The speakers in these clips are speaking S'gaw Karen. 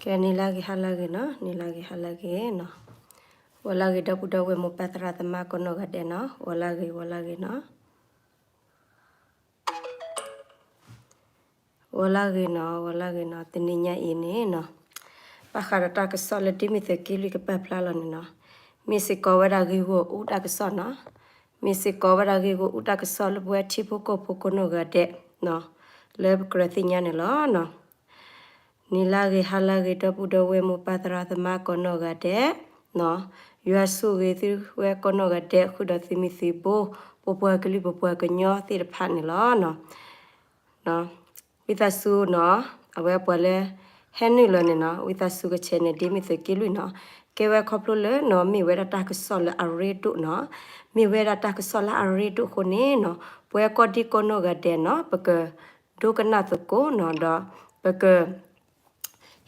ကဲ နံၤလၢဂ့ၤ ဟါလၢဂ့ၤနီၤ, နံၤလၢဂ့ၤ ဟါလၢဂ့ၤနီၤ, ဝီၤလၢဂ့ၤ ဒီပုၢ်ဒီဝဲၢ် မိၢ်ပၢ်သရၣ်သမါကိးနီၢ်ဂၤဒဲးနီၤ, ဝီၤလၢဂ့ၤ ဝီၤလၢဂ့ၤနီၤ, ဝီၤလၢဂ့ၤနီၤ, ဝီၤလၢဂ့ၤနီၤ, တနံၤညါအံၤန့ၣ်နီၤ, ဘၣ်ဃးဒီးတၢ်ကစီၣ်လၢဒ်မ့ၢ်သုးက့လွံၢ်ကပာ်ဖျါလီၤန့ၣ်နီၤ, မ့ၢ်စ့ၢ်ကီးဝဲဒၣ်ဂ့ၢ်ဂီၢ်အူတၢ်ကစီၣ်နီၤ, မ့ၢ်စ့ၢ်ကီးဝဲဒၣ်ဂ့ၢ်ဂီၢ်အူတၢ်ကစီၣ်လၢပဝဲထံဖိကီၢ်ဖိကိးနီၢ်ဂၤဒဲးနီၤ, လၢပကြၢးသ့ၣ်ညါန့ၣ်လီၤနီၤ. နံၤလၢဂ့ၤ ဟါလၢဂ့ၤ ဒီပုၢ်ဒီဝဲၢ် မိၢ်ပၢ်သရၣ်သမါကိးနီၢ်ဂၤဒဲးနီၤ, ယွၤဆိၣ်ဂ့ၤသုဝဲကိးနီၢ်ဂၤဒဲး ဃုာ်ဒီးသုးမုၢ်သုးဘိ ပပှၤကလုာ်ပပှၤကညီသ့ၣ်တဖၣ်န့ၣ်လီၤ. ဝံသးစူၤနီၤ, အဝဲပှၤလၢ ဟဲနုာ်လီၤန့ၣ်နီၤ, ဝံသးစူၤက channel ဒ်မ့ၢ်သုးက့လွံၢ်နီၤ, ကဲဝဲခီဖျိလၢနီၤ မ့ၢ်ဝဲဒၣ်တၢ်ကစီၣ်လၢအရ့ဒိၣ်နီၤ, မ့ၢ်ဝဲဒၣ်တၢ်ကစီၣ်လၢအရ့ဒိၣ်အဃိန့ၣ်နီၤ, ပဝဲကိးဒံကိးနီၢ်ဂၤဒဲးနီၤ ပက ဒိကနၣ်သကိးနီၤ, ဒီးပက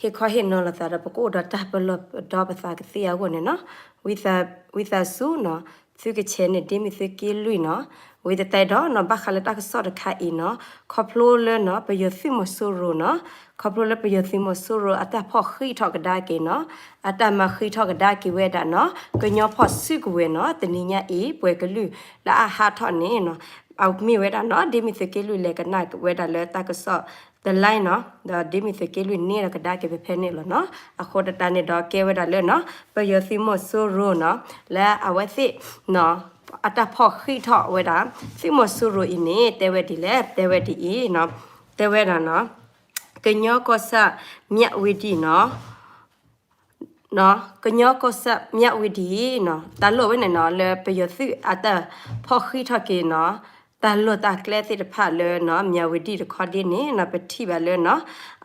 ဟ့ၣ်ခီဟ့ၣ်နီၤလိာ်သးဒီး ပကအိၣ်ဒီးတၢ်ပလီၢ်ပဒီပသးကသ့အဂီၢ်န့ၣ်နီၤ, ဝံသးစူၤနီၤ, သုက channel ဒ်မ့ၢ်သုးက့လွံၢ်နီၤ, ဝံသတးဒီးနီၤ ဘၣ်ဃးလၢတၢ်ကစီၣ်တခါအံၤနီၤ, ခီဖျိလၢနီၤ ပယီၤသုးမီၤစိရိၤနီၤ, ခီဖျိလၢပယီၤသုးမီၤစိရိၤအတၢ်ဖီၣ်ဃံးထီၣ်ကဒါက့ၤနီၤ, အတၢ်မၤဃံးထီၣ်ကဒါက့ၤဝဲဒၣ်နီၤ ကညီဖီၣ်စုကဝဲၤနီၤ, တနံၤညါအံၤ ပှဲၤကလုၢ်လၢအဟးထီၣ်န့ၣ်နီၤ, အမ့ၢ်ဝဲဒၣ်နီၤ ဒ်မ့ၢ်သုးက့လွံၢ်လဲၤကနၣ်ဝဲဒၣ်လၢတၢ်ကစီၣ်တလါနီၤ, ဒီးဒ်မ့ၢ်သုးက့လွံၢ်န့ၣ်ဒီးကဒါက့ၤဖဲဖဲန့ၣ်လီၤနီၤ, အဃိတၢ်န့ၣ်ဒီးကဲဝဲဒၣ်လၢနီၤ ပယီၤသုးမီၤစိရိၤနီၤ, လၢအဝဲသ့ၣ်နီၤ အတၢ်ဖီၣ်ဃံးထီၣ်ဝဲဒၣ် သုးမီၤစိရိၤအံၤန့ၣ် တဲဝဲဒ်လဲၣ်, တဲဝဲဒ်အံၤနီၤ, တဲဝဲဒၣ်နီၤ ကညီကီၢ်စဲၣ် မြဝတီနီၤ ကညီကီၢ်စဲၣ် မြဝတီနီၤ, တၢ်လီၢ်ဝဲန့ၣ်နီၤ လၢပယီၤသုးအတၢ်ဖီၣ်ဃံးထီၣ်က့ၤနီၤ, တၢ်လီၢ်တၢ်ကျဲသ့ၣ်တဖၣ်လၢနီၤ မြဝတီတခီဒ်န့ၣ်နီၤ ပထံၣ်ဘၣ်လၢနီၤ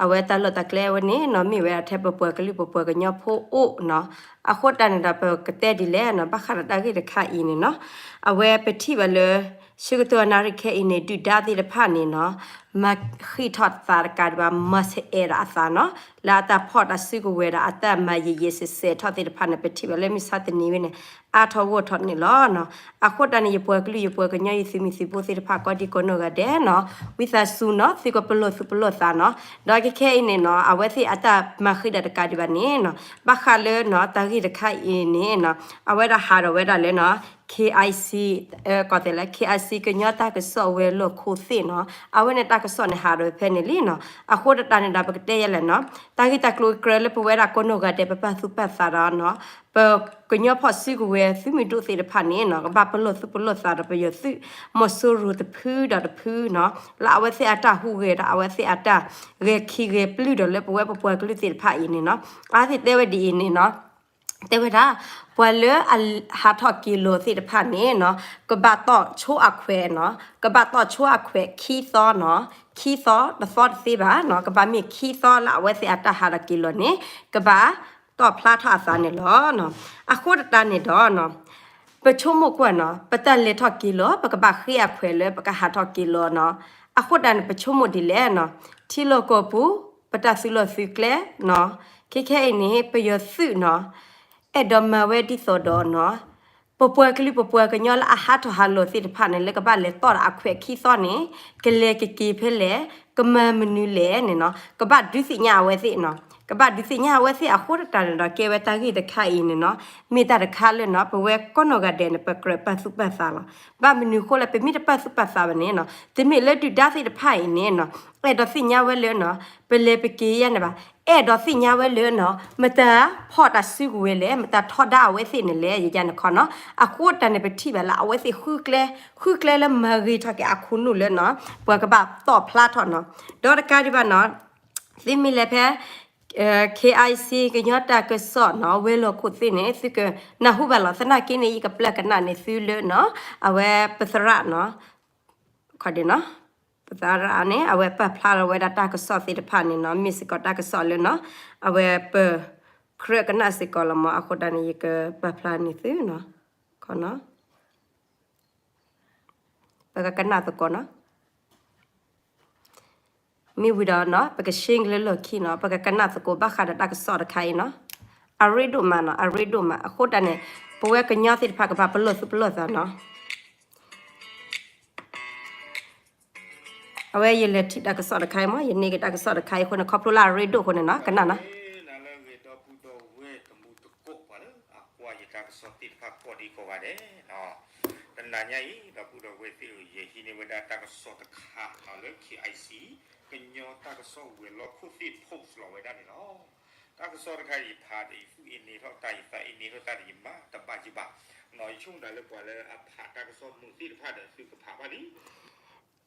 အဝဲတၢ်လီၢ်တၢ်ကျဲဝဲန့ၣ်နီၤ မ့ၢ်ဝဲဒၣ်ထဲပပှၤကလုာ်ပပှၤကညီဖိအိၣ်နီၤ, အဃိတၢ်န့ၣ်ဒီး ပကတဲဒ်လဲၣ်နီၤ ဘၣ်ဃးဒီးတၢ်ဂ့ၢ်တခါအံၤန့ၣ်နီၤ, အဝဲပထံၣ်ဘၣ်လၢ ဆၢကတီၢ်နၣ်ရံၣ်ခဲအံၤန့ၣ် ဒုၣ်ဒါသ့ၣ်တဖၣ်န့ၣ်နီၤ မၤဃံးထီၣ်သးတကးဒံးဘၣ် မၤဆဲးအဲးဒီးအသးနီၤ, လၢအတၢ်ဖီၣ်တၢ်စုကဝဲၤဒီး အတၢ်မၤယံာ်ယံာ်စဲးစဲးထီၣ်သ့ၣ်တဖၣ်န့ၣ် ပထံၣ်ဘၣ်လၢမုၢ်ဆါတနံၤဝဲန့ၣ် အါထီၣ်ဂီၢ်ထီၣ်န့ၣ်လီၤနီၤ. အဃိတၢ်န့ၣ် ယပှၤကလုာ်ယပှၤကညီ ယသုးမုၢ်သုးဘိသ့ၣ်တဖၣ် ကိးဒံကိးနီၢ်ဂၤဒဲးနီၤ, ဝံသးစူၤနီၤ သုကပလီၢ်သူၣ်ပလီၢ်သးနီၤ, ဒီးခဲခဲအံၤန့ၣ်နီၤ အဝဲသ့ၣ်အတၢ်မၤဃံးဒီးတကးဒံးဘၣ်န့ၣ်နီၤ, ဘၣ်ဃးလၢနီၤ တၢ်ဂ့ၢ်တခါအံၤန့ၣ်နီၤ အဝဲဒၣ်ဟးထီၣ်ဝဲဒၣ်လၢနီၤ KIC ကီၢ်သဲးလၢ KIC ကညီတၢ်ကစီၣ်ဝဲၤလီၢ်ခိၣ်သ့ၣ်နီၤ, အဝဲန့ၣ်တၢ်ကစီၣ်န့ၣ်ဟးထီၣ်ဖဲန့ၣ်လံနီၤ. အဃိတၢ်န့ၣ်ဒီး ပကတဲယဲလဲၣ်နီၤ, တၢ်ဂ့ၢ်တၢ်ကျိၤကြၢးလၢပဝဲဒၣ်ကိးနီၢ်ဂၤဒဲး ပပာ်သူၣ်ပာ်သးဒီးနီၤ ပကညီဖီၣ်စုကဝဲၤသုးမုၢ်ဒိၣ်သ့ၣ်တဖၣ်န့ၣ်နီၤ ကဘၣ်ပလီၢ်သူၣ်ပလီၢ်သးဒီးပယီၤသုးမီၤစိရိၤတဖုဒီးတဖုနီၤ, လၢအဝဲသ့ၣ်အတၢ်ဟူးဂဲၤဒီး အဝဲသ့ၣ်အတၢ်ဂဲၤခံဂဲၤပျုၢ်ဒီးလၢပဝဲပပှၤကလုာ်သ့ၣ်တဖၣ်အံၤန့ၣ်နီၤ, အဝဲသ့ၣ်တဲဝဲဒ်အံၤန့ၣ်နီၤ တဲဝဲဒၣ် ပှၤလၢအဟးထီၣ်က့ၤလီၤသ့ၣ်တဖၣ်န့ၣ်နီၤ ကဘၣ်တီၣ်ဆိအခွဲးနီၤ, ကဘၣ်တီၣ်ဆိအခွဲးခံသီနီၤ, ခံသီ တသီတသ့ဘၣ်နီၤ, ကဘၣ်မ့ၢ်ခံသီလၢအဝဲသ့ၣ်အတၢ်ဟးထီၣ်က့ၤလီၤန့ၣ် ကဘၣ်တီၣ်ဖျါထီၣ်အသးန့ၣ်လီၤ. အဃိတၢ်န့ၣ်ဒီး ပဆိကမိၣ်ကွၢ်နီၤ ပတၢ်လဲၤထီၣ်က့ၤလီၤ ပကဘၣ်ဃ့အခွဲးလၢပကဟးထီၣ်က့ၤလီၤနီၤ, အဃိတၢ်န့ၣ် ပဆိကမိၣ်ဒ်လဲၣ်နီၤ, ထံလီၢ်ကီၢ်ပူၤ ပတၢ်သုးလီၢ်သုးကျဲနီၤ, ခဲခဲအံၤန့ၣ် ပယီၤသုးနီၤ အဲၣ်ဒိးမၤဝဲဒ်သိးဒီးနီၤ ပပှၤကလုာ်ပပှၤကညီလၢအဟးထီၣ်ဟးလီၤသ့ၣ်တဖၣ်န့ၣ် လၢကဘၣ်လဲၤတီၣ်ဒီးအခွဲးခံသီန့ၣ် ကလဲၤကက့ၤဖဲလဲၣ် ကမၤမနုၤလဲၣ်န့ၣ်နီၤ ကဘၣ်ဒုးသ့ၣ်ညါအဝဲသ့ၣ်နီၤ, ကဘၣ်ဒုးသ့ၣ်ညါအဝဲသ့ၣ်အဃိတၢ်န့ၣ်ဒီး ကဲဝဲတၢ်ဂ့ၢ်တခါအံၤန့ၣ်နီၤ, မ့ၢ်တၢ်တခါလၢနီၤ ပဝဲကိးနီၢ်ဂၤဒဲးန့ၣ် ပကြၢးပာ်သူၣ်ပာ်သးလီၤ. ဘၣ်မနုၤအဃိလဲၣ် ပမ့ၢ်တပာ်သူၣ်ပာ်သးဘၣ်န့ၣ်နီၤ တမ့ၢ်လၢဒုၣ်ဒါသ့ၣ်တဖၣ်အံၤန့ၣ်နီၤ အဲၣ်ဒိးသ့ၣ်ညါဝဲလၢနီၤ ပလဲၤပက့ၤယါန့ၣ်ဘၣ်, အဲၣ်ဒိးသ့ၣ်ညါဝဲလၢနီၤ မတၤဖီၣ်တၢ်စုကဝဲၤလဲၣ် မတၤထီဒါအဝဲသ့ၣ်န့ၣ်လဲၣ် ယယါန့ၣ်ခီနီၤ, အဃိတၢ်န့ၣ် ပထံၣ်ဘၣ်လၢအဝဲသ့ၣ်ဃုကျဲ ဃုကျဲလၢမၤဂ့ၤထီၣ်က့ၤအခိၣ်နူာ်လၢနီၤ ပှၤကဘၣ်တီၣ်ဖျါထီၣ်နီၤ, ဒီးတကးဒံးဘၣ်နီၤ သုမ့ၢ်လဲၤဖဲ KIC ကညီတၢ်ကစီၣ်နီၤ ဝဲၤလီၢ်ခိၣ်သ့ၣ်န့ၣ် သုကနၢ်ဟူဘၣ်လီၤ, သနာ်က့န့ၣ် ယကပျၢ်ကနၣ်န့ၢ်သုလၢနီၤ အဝဲပသရၣ်နီၤ ခီဒနီၤ ပသရၣ်န့ၣ် အဝဲပာ်ဖျါလီၤဝဲဒၣ်တၢ်ကစီၣ်သ့ၣ်တဖၣ်န့ၣ်နီၤ မ့ၢ်စ့ၢ်ကီးတၢ်ကစီၣ်လၢနီၤ အဝဲပကြၢးကနၣ်စ့ၢ်ကီးလီၤမး, အဃိတၢ်န့ၣ် ယကပာ်ဖျါန့ၢ်သုနီၤ ခီနီၤ ပကကနၣ်သကိးနီၤ မ့ၢ်ဝံၤဒီးနီၤ ပကရှ့ကလၢလီၢ်ခံနီၤ ပကကနၣ်သကိးဘၣ်ဃးဒီးတၢ်ကစီၣ်တခါအံၤနီၤ အရ့ဒိၣ်မးနီၤ အရ့ဒိၣ်မး အဃိတၢ်န့ၣ် ပဝဲကညီသ့ၣ်တဖၣ်ကဘၣ်ပလီၢ်သူၣ်ပလီၢ်သးနီၤ အဝဲယလဲၤထံၣ်တၢ်ကစီၣ်တခါအံၤမး ယန့ၢ်က့ၤတၢ်ကစီၣ်တခါအံၤအဃိန့ၣ် ခီဖျိလၢအရ့ဒိၣ်အဃိန့ၣ်နီၤ ကနၣ်နီၤ တၢ်ကစီၣ်သ့ၣ်တဖၣ်ကိးဒံကိးဂၤဒဲးနီၤ, တနၤညါအံၤ ဒီပုၢ်ဒီဝဲၢ်သ့ၣ်ဧၢ ယဟံးန့ၢ်ဝဲဒၣ်တၢ်ကစီၣ်တခါနီၤ လၢ K I C ကညီတၢ်ကစီၣ်ဝဲၤလီၢ်ခိၣ်သ့ၣ် post လီၤဝဲဒၣ်န့ၣ်လီၤ. တၢ်ကစီၣ်တခါအံၤ ယဖးဒီးယသူၣ်အ့န့ထီၣ်တၢ် ယသးအ့န့ထီၣ်တၢ်ဒီး ယမၤတဘၣ်ယဘၣ်နီၤ, ယဆိကမိၣ်ဒၣ်လၢပှၤလၢအဖးတၢ်ကစီၣ်မုာ်သ့ၣ်တဖၣ်ဒီး သုကဖးဘၣ်လံ.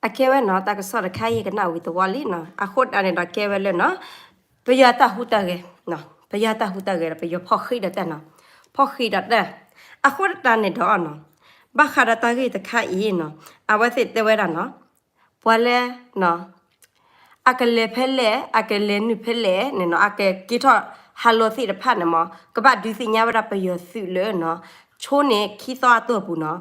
အကဲဝဲနီၤ တၢ်ကစီၣ်တခါအံၤ ကနၣ်ဝံၤသဝီလံနီၤ. အဃိတၢ်န့ၣ်ဒီးကဲဝဲလၢနီၤ, ပယီၤတၢ်ဟူးတၢ်ဂဲၤ, ပယီၤတၢ်ဟူးတၢ်ဂဲၤဒီး ပယီၤဖီၣ်ဃံးဒီးတၢ်နီၤ, ဖီၣ်ဃံးဒီးတၢ်. အဃိတၢ်န့ၣ်ဒီးနီၤ, ဘၣ်ဃးဒီးတၢ်ဂ့ၢ်တခါအံၤနီၤ, အဝဲသ့ၣ်တဲဝဲဒၣ်နီၤ, ပှၤလၢ အကလဲၤဖဲလဲၣ် အကလဲၤနုာ်ဖဲလဲၣ်န့ၣ်နီၤ, အကက့ၤထီၣ်ဟးလီၤသ့ၣ်တဖၣ်န့ၣ်မ့ၢ် ကဘၣ်ဒုးသ့ၣ်ညါဝဲဒၣ်ပယီၤသုးလၢနီၤ, ဆိန့ၣ်ခံသီအတီၢ်ပူၤနီၤ,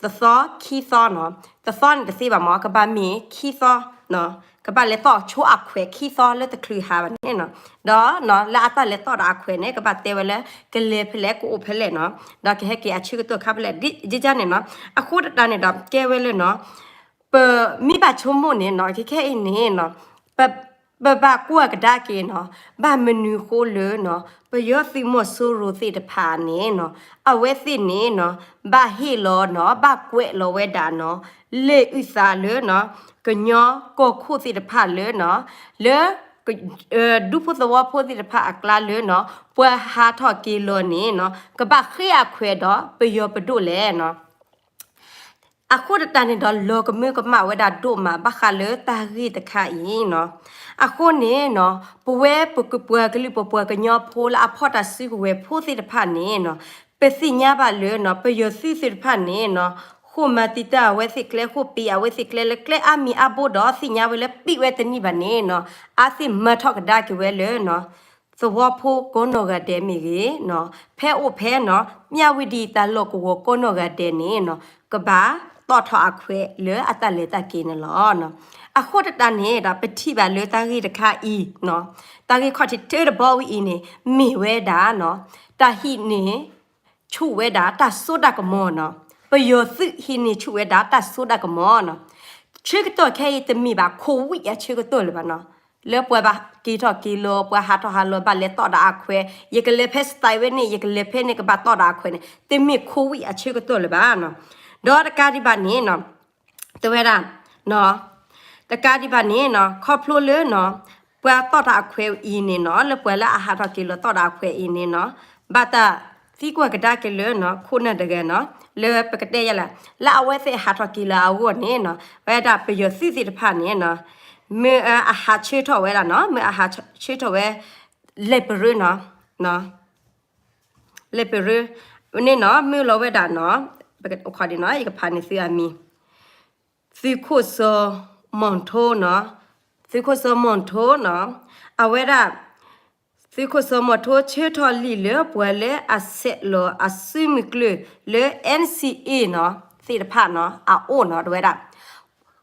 တသီခံသီနီၤ, တသီန့ၣ်တသ့ဘၣ်မ့ၢ် ကဘၣ်မ့ၢ်ခံသီနီၤ, ကဘၣ်လဲၤတီၣ်ဆိအခွဲးခံသီလၢတချုးဟးဘၣ်န့ၣ်နီၤ, ဒီးလၢအတၢ်လဲၤတီၣ်ဒီးအခွဲးန့ၣ် ကဘၣ်တဲဝဲလၢ ကလဲၤဖဲလဲၣ် ကအိၣ်ဖဲလဲၣ်နီၤ, ဒီးကဟဲက့ၤအဆၢကတီၢ်ခါဖဲလဲၣ် ဒ်န့ၣ်နီၤ. အဃိတၢ်န့ၣ်ဒီးကဲဝဲလၢနီၤ ပမ့ၢ်ဘၣ်ဆိကမိၣ်န့ၣ်နီၤ ခဲခဲအံၤန့ၣ်နီၤ, ပ ပဘၣ်ကွၢ်ကဒါက့ၤနီၤ, ဘၣ်မနုၤဃိလၢနီၤ ပယီၤသုးမီၤစိရိၤသ့ၣ်တဖၣ်န့ၣ်နီၤ, အဝဲသ့ၣ်န့ၣ်နီၤ ဘၣ်ဟ့ၣ်လီၤနီၤ ဘၣ်ကွဲးလီၤဝဲဒၣ်နီၤ လ့ၣ်အုၣ်သးလၢနီၤ ကညီကီၢ်ခိၣ်သ့ၣ်တဖၣ်လၢနီၤ လၢ ဒူဖိသဝီဖိသ့ၣ်တဖၣ်အကျါလၢနီၤ ပှၤဟးထီၣ်က့ၤလီၤန့ၣ်နီၤ ကဘၣ်ဃ့အခွဲးဒီးပယီၤပဒိၣ်လဲၣ်နီၤ. အဃိတၢ်န့ၣ်ဒီး လီၤကမၢကမၣ်ဝဲဒၣ်ဒိၣ်မး ဘၣ်ဃးလၢတၢ်ဂ့ၢ်တခါအံၤနီၤ. အဃိန့ၣ်နီၤ ပဝဲပပှၤကလုာ် ပပှၤကညီဖိလၢအဖီၣ်တၢ်စုကဝဲၤဖိသ့ၣ်တဖၣ်န့ၣ်နီၤ ပသ့ၣ်ညါဘၣ်လၢနီၤ ပယီၤသုးသ့ၣ်တဖၣ်န့ၣ်နီၤ ဃိၣ်မၤတံာ်တာ်အဝဲသ့ၣ်ကျဲ ဃိၣ်ပံၤအဝဲသ့ၣ်ကျဲလၢကျဲအါမံၤအါဘိဒီး သ့ၣ်ညါဝဲလၢပံးဝဲတနံၣ်ဘၣ်န့ၣ်နီၤ အါသ့ၣ်မၤထီၣ်ကဒါက့ၤဝဲလၢနီၤ သဝီဖိကိးနီၢ်ဂၤဒဲးမ့ၢ်ဂ့ၤနီၤ ဖဲအိၣ်ဖဲနီၤ မၠၣ်ဝတံၣ်တၢ်လီၢ်ကဝီၤကိးနီၢ်ဂၤဒဲးန့ၣ်နီၤ ကဘၣ်တီၣ်ထီၣ်အခွဲးလၢအတၢ်လဲၤတၢ်က့ၤန့ၣ်လီၤ. အဃိတၢ်န့ၣ်ဒီး ပထံၣ်ဘၣ်လၢတၢ်ဂ့ၢ်တခါအံၤနီၤ တၢ်ဂ့ၢ်ခီၣ်ထံးတၢတဘီဝဲအံၤန့ၣ် မ့ၢ်ဝဲဒၣ်နီၤ တၢ်ဟံးန့ၢ် ဆူၣ်ဝဲဒၣ်တၢ်စိတၢ်ကမီၤနီၤ. ပယီၤသုးဟံးန့ၢ်ဆူၣ်ဝဲဒၣ်တၢ်စိတၢ်ကမီၤနီၤ. ဆၢကတီၢ်ခဲအံၤတမ့ၢ်ဘၣ် ခိၣ်ဝံၣ်အဆၢကတီၢ်လၢၤဘၣ်နီၤ. လၢပှၤဘၣ်က့ၤထီၣ်က့ၤလီၤ ပှၤဟးထီၣ်ဟးလီၤ ဘၣ်လဲၤတီၣ်ဒီးအခွဲး ယကလဲၤဖဲ style ဝဲန့ၣ် ယကလဲၤဖဲန့ၣ် ကဘၣ်တီၣ်ဒီးအခွဲးန့ၣ် တမ့ၢ်ခိၣ်ဝံၣ်အဆၢကတီၢ်လၢၤဘၣ်နီၤ. ဒီးတကးဒံးဘၣ်န့ၣ်နီၤ တဲဝဲဒၣ် တကးဒံးဘၣ်န့ၣ်နီၤ ခီဖျိလၢနီၤ ပှၤတီၣ်တၢ်အခွဲးအံၤန့ၣ်နီၤ လၢပှၤလၢအဟးထီၣ်က့ၤလီၤတီၣ်တၢ်အခွဲးအံၤန့ၣ်နီၤ ဘၣ်တၢ်သံကွၢ်ကဒါက့ၤလၢနီၤ ခိၣ်နၢ်တဂၤနီၤ လၢပကတဲယဲလၢ လၢအဝဲသ့ၣ်ဟးထီၣ်က့ၤလၢအဂီၢ်န့ၣ်နီၤ ဝဲဒၣ်ပယီၤသုးသ့ၣ်တဖၣ်န့ၣ်နီၤ မ့ၢ်အဟးဆၢထီၣ်ဝဲဒၣ်နီၤ မ့ၢ်အဟးဆၢထီၣ်ဝဲ လဲၤပရၢနီၤ လဲၤပရၢ န့ၣ်နီၤ မ့ၢ်လီၤဝဲဒၣ်နီၤ အခီဒံးနီၤ ယကဖးန့ၢ်သုအမံၤ သုးခိၣ်စီၤမီၣ်ထိနီၤ သုးခိၣ်စီၤမီၣ်ထိနီၤ အဝဲဒၣ် သုးခိၣ်စီၤမီၣ်ထိဆၢထီၣ်လံာ်လၢပှၤလၢအဆဲးလီၤအစုမုၢ်ကျၢၢ်လၢ N C A နီၤ သ့ၣ်တဖၣ်နီၤ အအိၣ်နီၤ တဝဲဒၣ်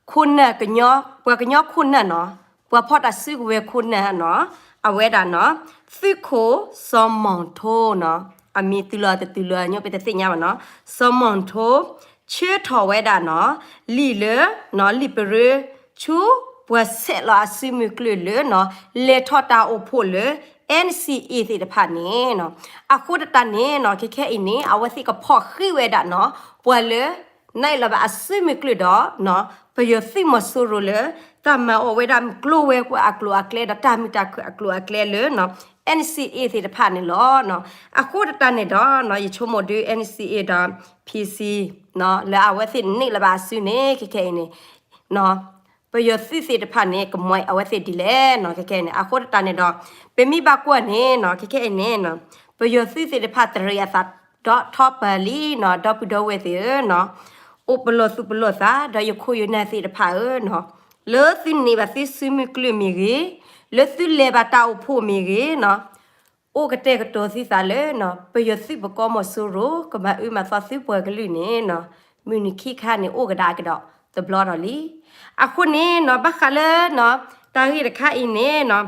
ခိၣ်နၢ်ကညီ ပှၤကညီခိၣ်နၢ်နီၤ ပှၤဖီၣ်တၢ်စုကဝဲၤခိၣ်နၢ်နီၤ အဝဲဒၣ်နီၤ သုးခိၣ်စီၤမီၣ်ထိနီၤ အမံၤတုၤလီၤတတုၤလီၤ ညိပတသ့ၣ်ညါဘၣ်နီၤ စီၤမီၣ်ထိ ဆၢထီၣ်ဝဲဒၣ်နီၤ လံာ်လၢ လံာ်ပရၢ ဆူ ပှၤဆဲးလီၤအစုမုၢ်ကျၢၢ်လၢနီၤ လဲၤထီၣ်တၢ်အိၣ်ဖှိၣ်လၢ N C A သ့ၣ်တဖၣ်န့ၣ်နီၤ အဃိတၢ်န့ၣ်နီၤ ခဲခဲအံၤန့ၣ် အဝဲသ့ၣ်ကဖီၣ်ဃံးဝဲဒၣ်နီၤ ပှၤလၢ နအ့ၣ်လီၤဘၣ်အစုမုၢ်ကျၢၢ်ဒီး ပယီၤသုးမီၤစိရိၤလၢ တၢ်မၤအီၣ်ဝဲဒၣ်မုၢ်ကျိၤဝဲၤကွာ်အကျိၤအကျဲဒီး တၢ်မုာ်တၢ်ခုၣ်အကျိၤအကျဲလၢ N C A သ့ၣ်တဖၣ်န့ၣ်လီၤ. အဃိတၢ်န့ၣ်ဒီး ယဆိကမိၣ်ဒုး N C A ဒီး P C လၢအဝဲသ့ၣ်နအ့ၣ်လီၤဘၣ်အစုန့ၣ် ခဲခဲအံၤန့ၣ် ပယီၤသုးသ့ၣ်တဖၣ်န့ၣ် ကမွဲအဝဲသ့ၣ်ဒ်လဲၣ်နီၤ ခဲခဲန့ၣ် အဃိတၢ်န့ၣ်ဒီး ပမ့ၢ်ဘၣ်ကွၢ်န့ၣ်နီၤ ခဲခဲအံၤန့ၣ် ပယီၤသုးသ့ၣ်တဖၣ်တရံးအသးဒီးထီၣ်ပၢၢ်လံနီၤ ဒီပုၢ်ဒီဝဲၢ်သ့ၣ်ဧၢနီၤ အိၣ်ပလီၢ်သူၣ်ပလီၢ်သး ဒီးယခိၣ်ယနၢ်သ့ၣ်တဖၣ်ဧၢနီၤ လၢသုန့ၢ်ဘၣ်သုစုမုၢ်ကျၢၢ်မ့ၢ်ဂ့ၤ လၢသုလဲၤဘၣ်တၢ်အိၣ်ဖှိၣ်မ့ၢ်ဂ့ၤနီၤ အိၣ်ကတဲာ်ကတီၤသုသးလၢနီၤ ပယီၤသုးပကီၢ်မီၤစိရိၤ ကမၤအၢမၤသီသုပှၤကလုာ်န့ၣ်နီၤ မုၢ်နံၤခံခါန့ၣ် အိၣ်ကဒါကဒီးတဘျီဒီးလံ. အဃိန့ၣ်နီၤ ဘၣ်ဃးလၢနီၤ တၢ်ဂ့ၢ်တခါအံၤန့ၣ်နီၤ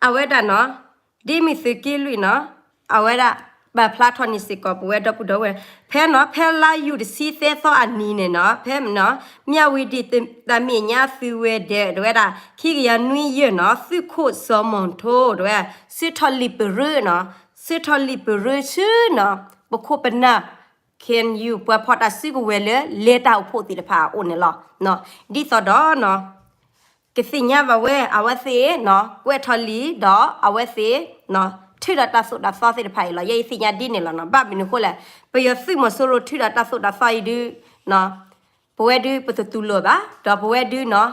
အဝဲဒၣ်နီၤ ဒ်မ့ၢ်သုးက့လွံၢ်နီၤ အဝဲဒၣ် ပာ်ဖျါထီၣ်န့ၢ်စ့ၢ်ကီးပဝဲဒီပုၢ်ဒီဝဲၢ် ဖဲနီၤ ဖဲလါယူၤတဆံသၢသီအနံၤန့ၣ်နီၤ ဖဲနီၤ မၠၣ်ဝတံၣ်တၢ်မဲာ်ညါသုးဝဲၤဒၢး တဝဲဒၣ် ခံကယၤနွံယဲၢ်နီၤ သုးခိၣ်စီၤမီၣ်ထိ တဝဲ ဆၢထီၣ်လံာ်ပရၢနီၤ ဆၢထီၣ်လံာ်ပရၢဆူနီၤ ပခိၣ်ပနၢ် ခ့ၣ်အဲၣ်ယူၣ် ပှၤဖီၣ်တၢ်စုကဝဲၤလၢလဲၤတၢ်အိၣ်ဖှိၣ်သ့ၣ်တဖၣ်အအိၣ်န့ၣ်လီၤ. ဒ်သိးဒီး ကသ့ၣ်ညါဘၣ်ဝဲ အဝဲသ့ၣ် ကွဲးထီၣ်လံ ဒီးအဝဲသ့ၣ် ထုးဒီးတၢ်သိၣ်တၢ်သီသ့ၣ်တဖၣ်အံၤလီၤ. ယဲယသ့ၣ်ညါဒ်န့ၣ်လီၤနီၤ. ဘၣ်မနုၤအဃိလဲၣ်, ပယီၤသုးမီၤစိရိၤထုးဒီးတၢ်သိၣ်တၢ်သီအံၤဒုး ပဝဲဒုး ပတတူၢ်လိာ်ဘၣ်, ဒီးပဝဲဒုးနီၤ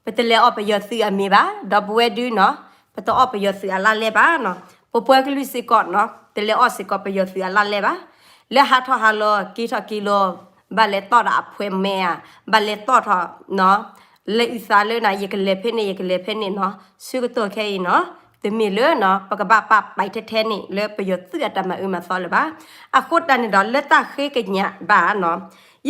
ပတလဲၤအီၣ်ပယီၤသုးအမ့ၤဘၣ်, ဒီးပဝဲဒုးနီၤ ပတအီၣ်ပယီၤသုးအလါလဲဘၣ်နီၤ. ပပှၤကလုာ်စ့ၢ်ကီးနီၤ တလဲၤအီၣ်စ့ၢ်ကီးပယီၤသုးအလါလဲဘၣ်. လၢဟးထီၣ်ဟးလီၤ က့ၤထီၣ်က့ၤလီၤ ဘၣ်လဲၤတီၢ်ဒီးအဖှဲးမဲာ်ဧါ, ဘၣ်လဲၤတီၢ်ထီၣ်နီၤ လဲၤအုၣ်သးလၢနၤ ယကလဲၤဖဲန့ၣ် ယကလဲၤဖဲန့ၣ်နီၤ. ဆၢကတီၢ်ခဲအံၤနီၤ တမ့ၢ်လၢနီၤ ပကဘၣ်ပာ်ပာ်ထဲထဲန့ၣ် လၢပယီၤသုးအတၢ်မၤအၢမၤသီလၢၤဘၣ်. အဃိတၢ်န့ၣ်ဒီး လၢတၢ်ဃ့ကညးဘၣ်နီၤ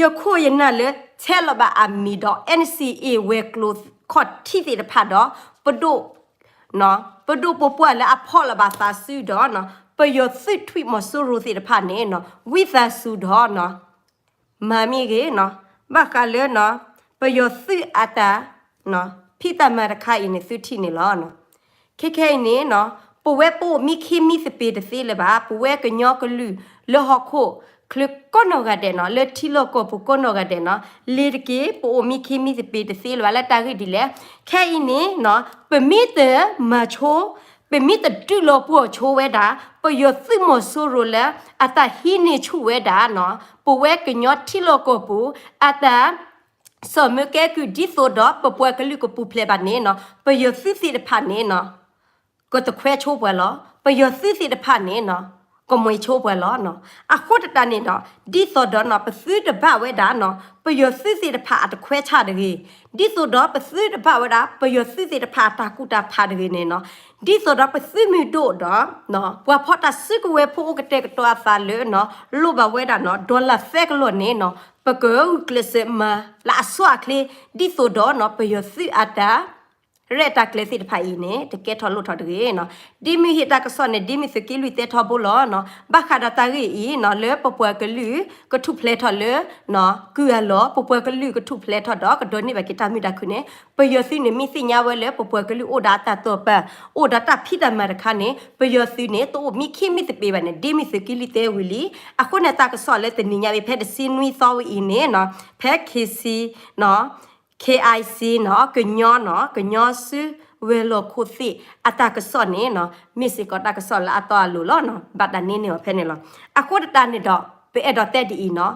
ယခိၣ်ယနၢ်လၢ ထဲလီၤဘၣ်အမံၤဒီး NCA ဝဲၤကျိၤခီၣ်ထံးသ့ၣ်တဖၣ်ဒီး ပဒိၣ် ပဒိၣ်ပပှၢ်လၢအဖီၣ်လီၤဘၣ်သးစုဒီးနီၤ ပယီၤသုးထွံၣ်မီၤစိရိၤသ့ၣ်တဖၣ်န့ၣ်နီၤ ဝံသးစူၤဒီးနီၤ မၤမ့ၢ်ဂ့ၤနီၤ ဘၣ်ဃးလၢနီၤ ပယီၤသုးအတၢ် ဖံးတၢ်မၤတခါအံၤန့ၣ် သုထံၣ်န့ၣ်လီၤ. ခဲခဲအံၤန့ၣ်နီၤ ပဝဲပအိၣ်မံခ့မံသပ့ၤတသ့လၢၤဘၣ်. ပဝဲကညီကလုာ်လၢဟီၣ်ခိၣ်ချၢကိးနီၢ်ဂၤဒဲးနီၤ လၢထံလီၢ်ကီၢ်ပူၤကိးနီၢ်ဂၤဒဲးနီၤ လ့ၤတက့ၢ် ပအိၣ်မံခ့မံသပ့ၤတသ့လၢၤဘၣ် လၢတၢ်ဂ့ၢ်ဒ်လဲၣ်. ခဲအံၤန့ၣ်နီၤ ပမ့ၢ်တမၤဆိ ပမ့ၢ်တဒုးလီၤပှီၢ်ဆိဝဲဒၣ် ပယီၤသုးမီၤစိရိၤလၢ အတၢ်ဟံးန့ၢ်ဆူၣ်ဝဲဒၣ်နီၤ ပဝဲကညီထံလီၢ်ကီၢ်ပူၤ အတၢ် စီၣ်မၢကဲကုၢ် ဒ်သိးဒီးပပှၤကလုာ်ကပူၤဖျဲးဘၣ်န့ၣ်နီၤ ပယီၤသုးသ့ၣ်တဖၣ်န့ၣ်နီၤ ကတခွဲဆိပှၤလီၤ. ပယီၤသုးသ့ၣ်တဖၣ်န့ၣ်နီၤ ကမှဲၤဆိပှၤလီၤ. အဃိတၢ်န့ၣ်ဒီး ဒ်သိးဒီးနီၤ ပသုတဘၣ်ဝဲဒၣ်နီၤ ပယီၤသုးသ့ၣ်တဖၣ်အတခွဲဆၣ်တဂ့ၤ, ဒ်သိးဒီးပသုတဘၣ်ဝဲဒၣ် ပယီၤသုးသ့ၣ်တဖၣ်အတၢ်ကူၣ်တၢ်ဖးတဂ့ၤန့ၣ်နီၤ ဒ်သိးဒီးပသုးမုၢ်ဒိၣ်ဒီး ပှၤဖီၣ်တၢ်စုကဝဲၤဖိအိၣ်ကတဲာ်ကတီၤအသးလၢနီၤ လိၣ်ဘၣ်ဝဲဒၣ်နီၤ dollar သၢကလီၢ်န့ၣ်နီၤ ပကဂုာ်ကျဲးစၢးမၤလၢအဆိအချ့ ဒ်သိးဒီးနီၤ ပယီၤသုးအတၢ် ရဲၣ်တၢ်ကျဲၤသ့ၣ်တဖၣ်အံၤန့ၣ် တကဲထီၣ်လိၣ်ထီၣ်တဂ့ၤနီၤ. ဒ်မုၢ်ဟ့ၣ်တၢ်ကစီၣ်န့ၣ် ဒ်မုၢ်သုးက့လွံၢ်တဲထီဘိလီၤနီၤ. ဘၣ်ဃးဒီးတၢ်ဂ့ၢ်အံၤနီၤ လၢပပှၤကလုာ်ကထူၣ်ဖျဲးထီၣ်လၢ ကုၢ်အလီၢ် ပပှၤကလုာ်ကထူၣ်ဖျဲးထီၣ်ဒီး ကဒိးန့ၢ်ဘၣ်က့ၤတၢ်မုာ်တၢ်ခုၣ်န့ၣ် ပယီၤသုးန့ၣ် မ့ၢ်သ့ၣ်ညါဝဲလၢပပှၤကလုာ်အိၣ်ဒီးအတၢ်တိာ်ပာ် အိၣ်ဒီးတၢ်ဖံးတၢ်မၤတခါန့ၣ် ပယီၤသုးန့ၣ် တအိၣ်မံခ့မံသပ့ၤဘၣ်န့ၣ် ဒ်မုၢ်သုးက့လွံၢ်တဲဝံၤလံ. အဃိန့ၣ် တၢ်ကစီၣ်လၢတနံၤညါအံၤ ဖဲတဆံနွံသီဝဲအံၤန့ၣ်နီၤ ဖဲ KC နီၤ KIC နီၤ ကညီနီၤ ကညီစုဝဲၤလီၢ်ခိၣ်သ့ၣ် အတၢ်ကစီၣ်န့ၣ်နီၤ မ့ၢ်စ့ၢ်ကီးတၢ်ကစီၣ်လၢအတီအလိၤလီၤနီၤ. ဘၣ်တၢ်န့ၢ်န့ၢ်အီၤဖဲန့ၣ်လီၤ. အဃိတၢ်န့ၣ်ဒီး ပအဲၣ်ဒိးတဲဒ်အံၤနီၤ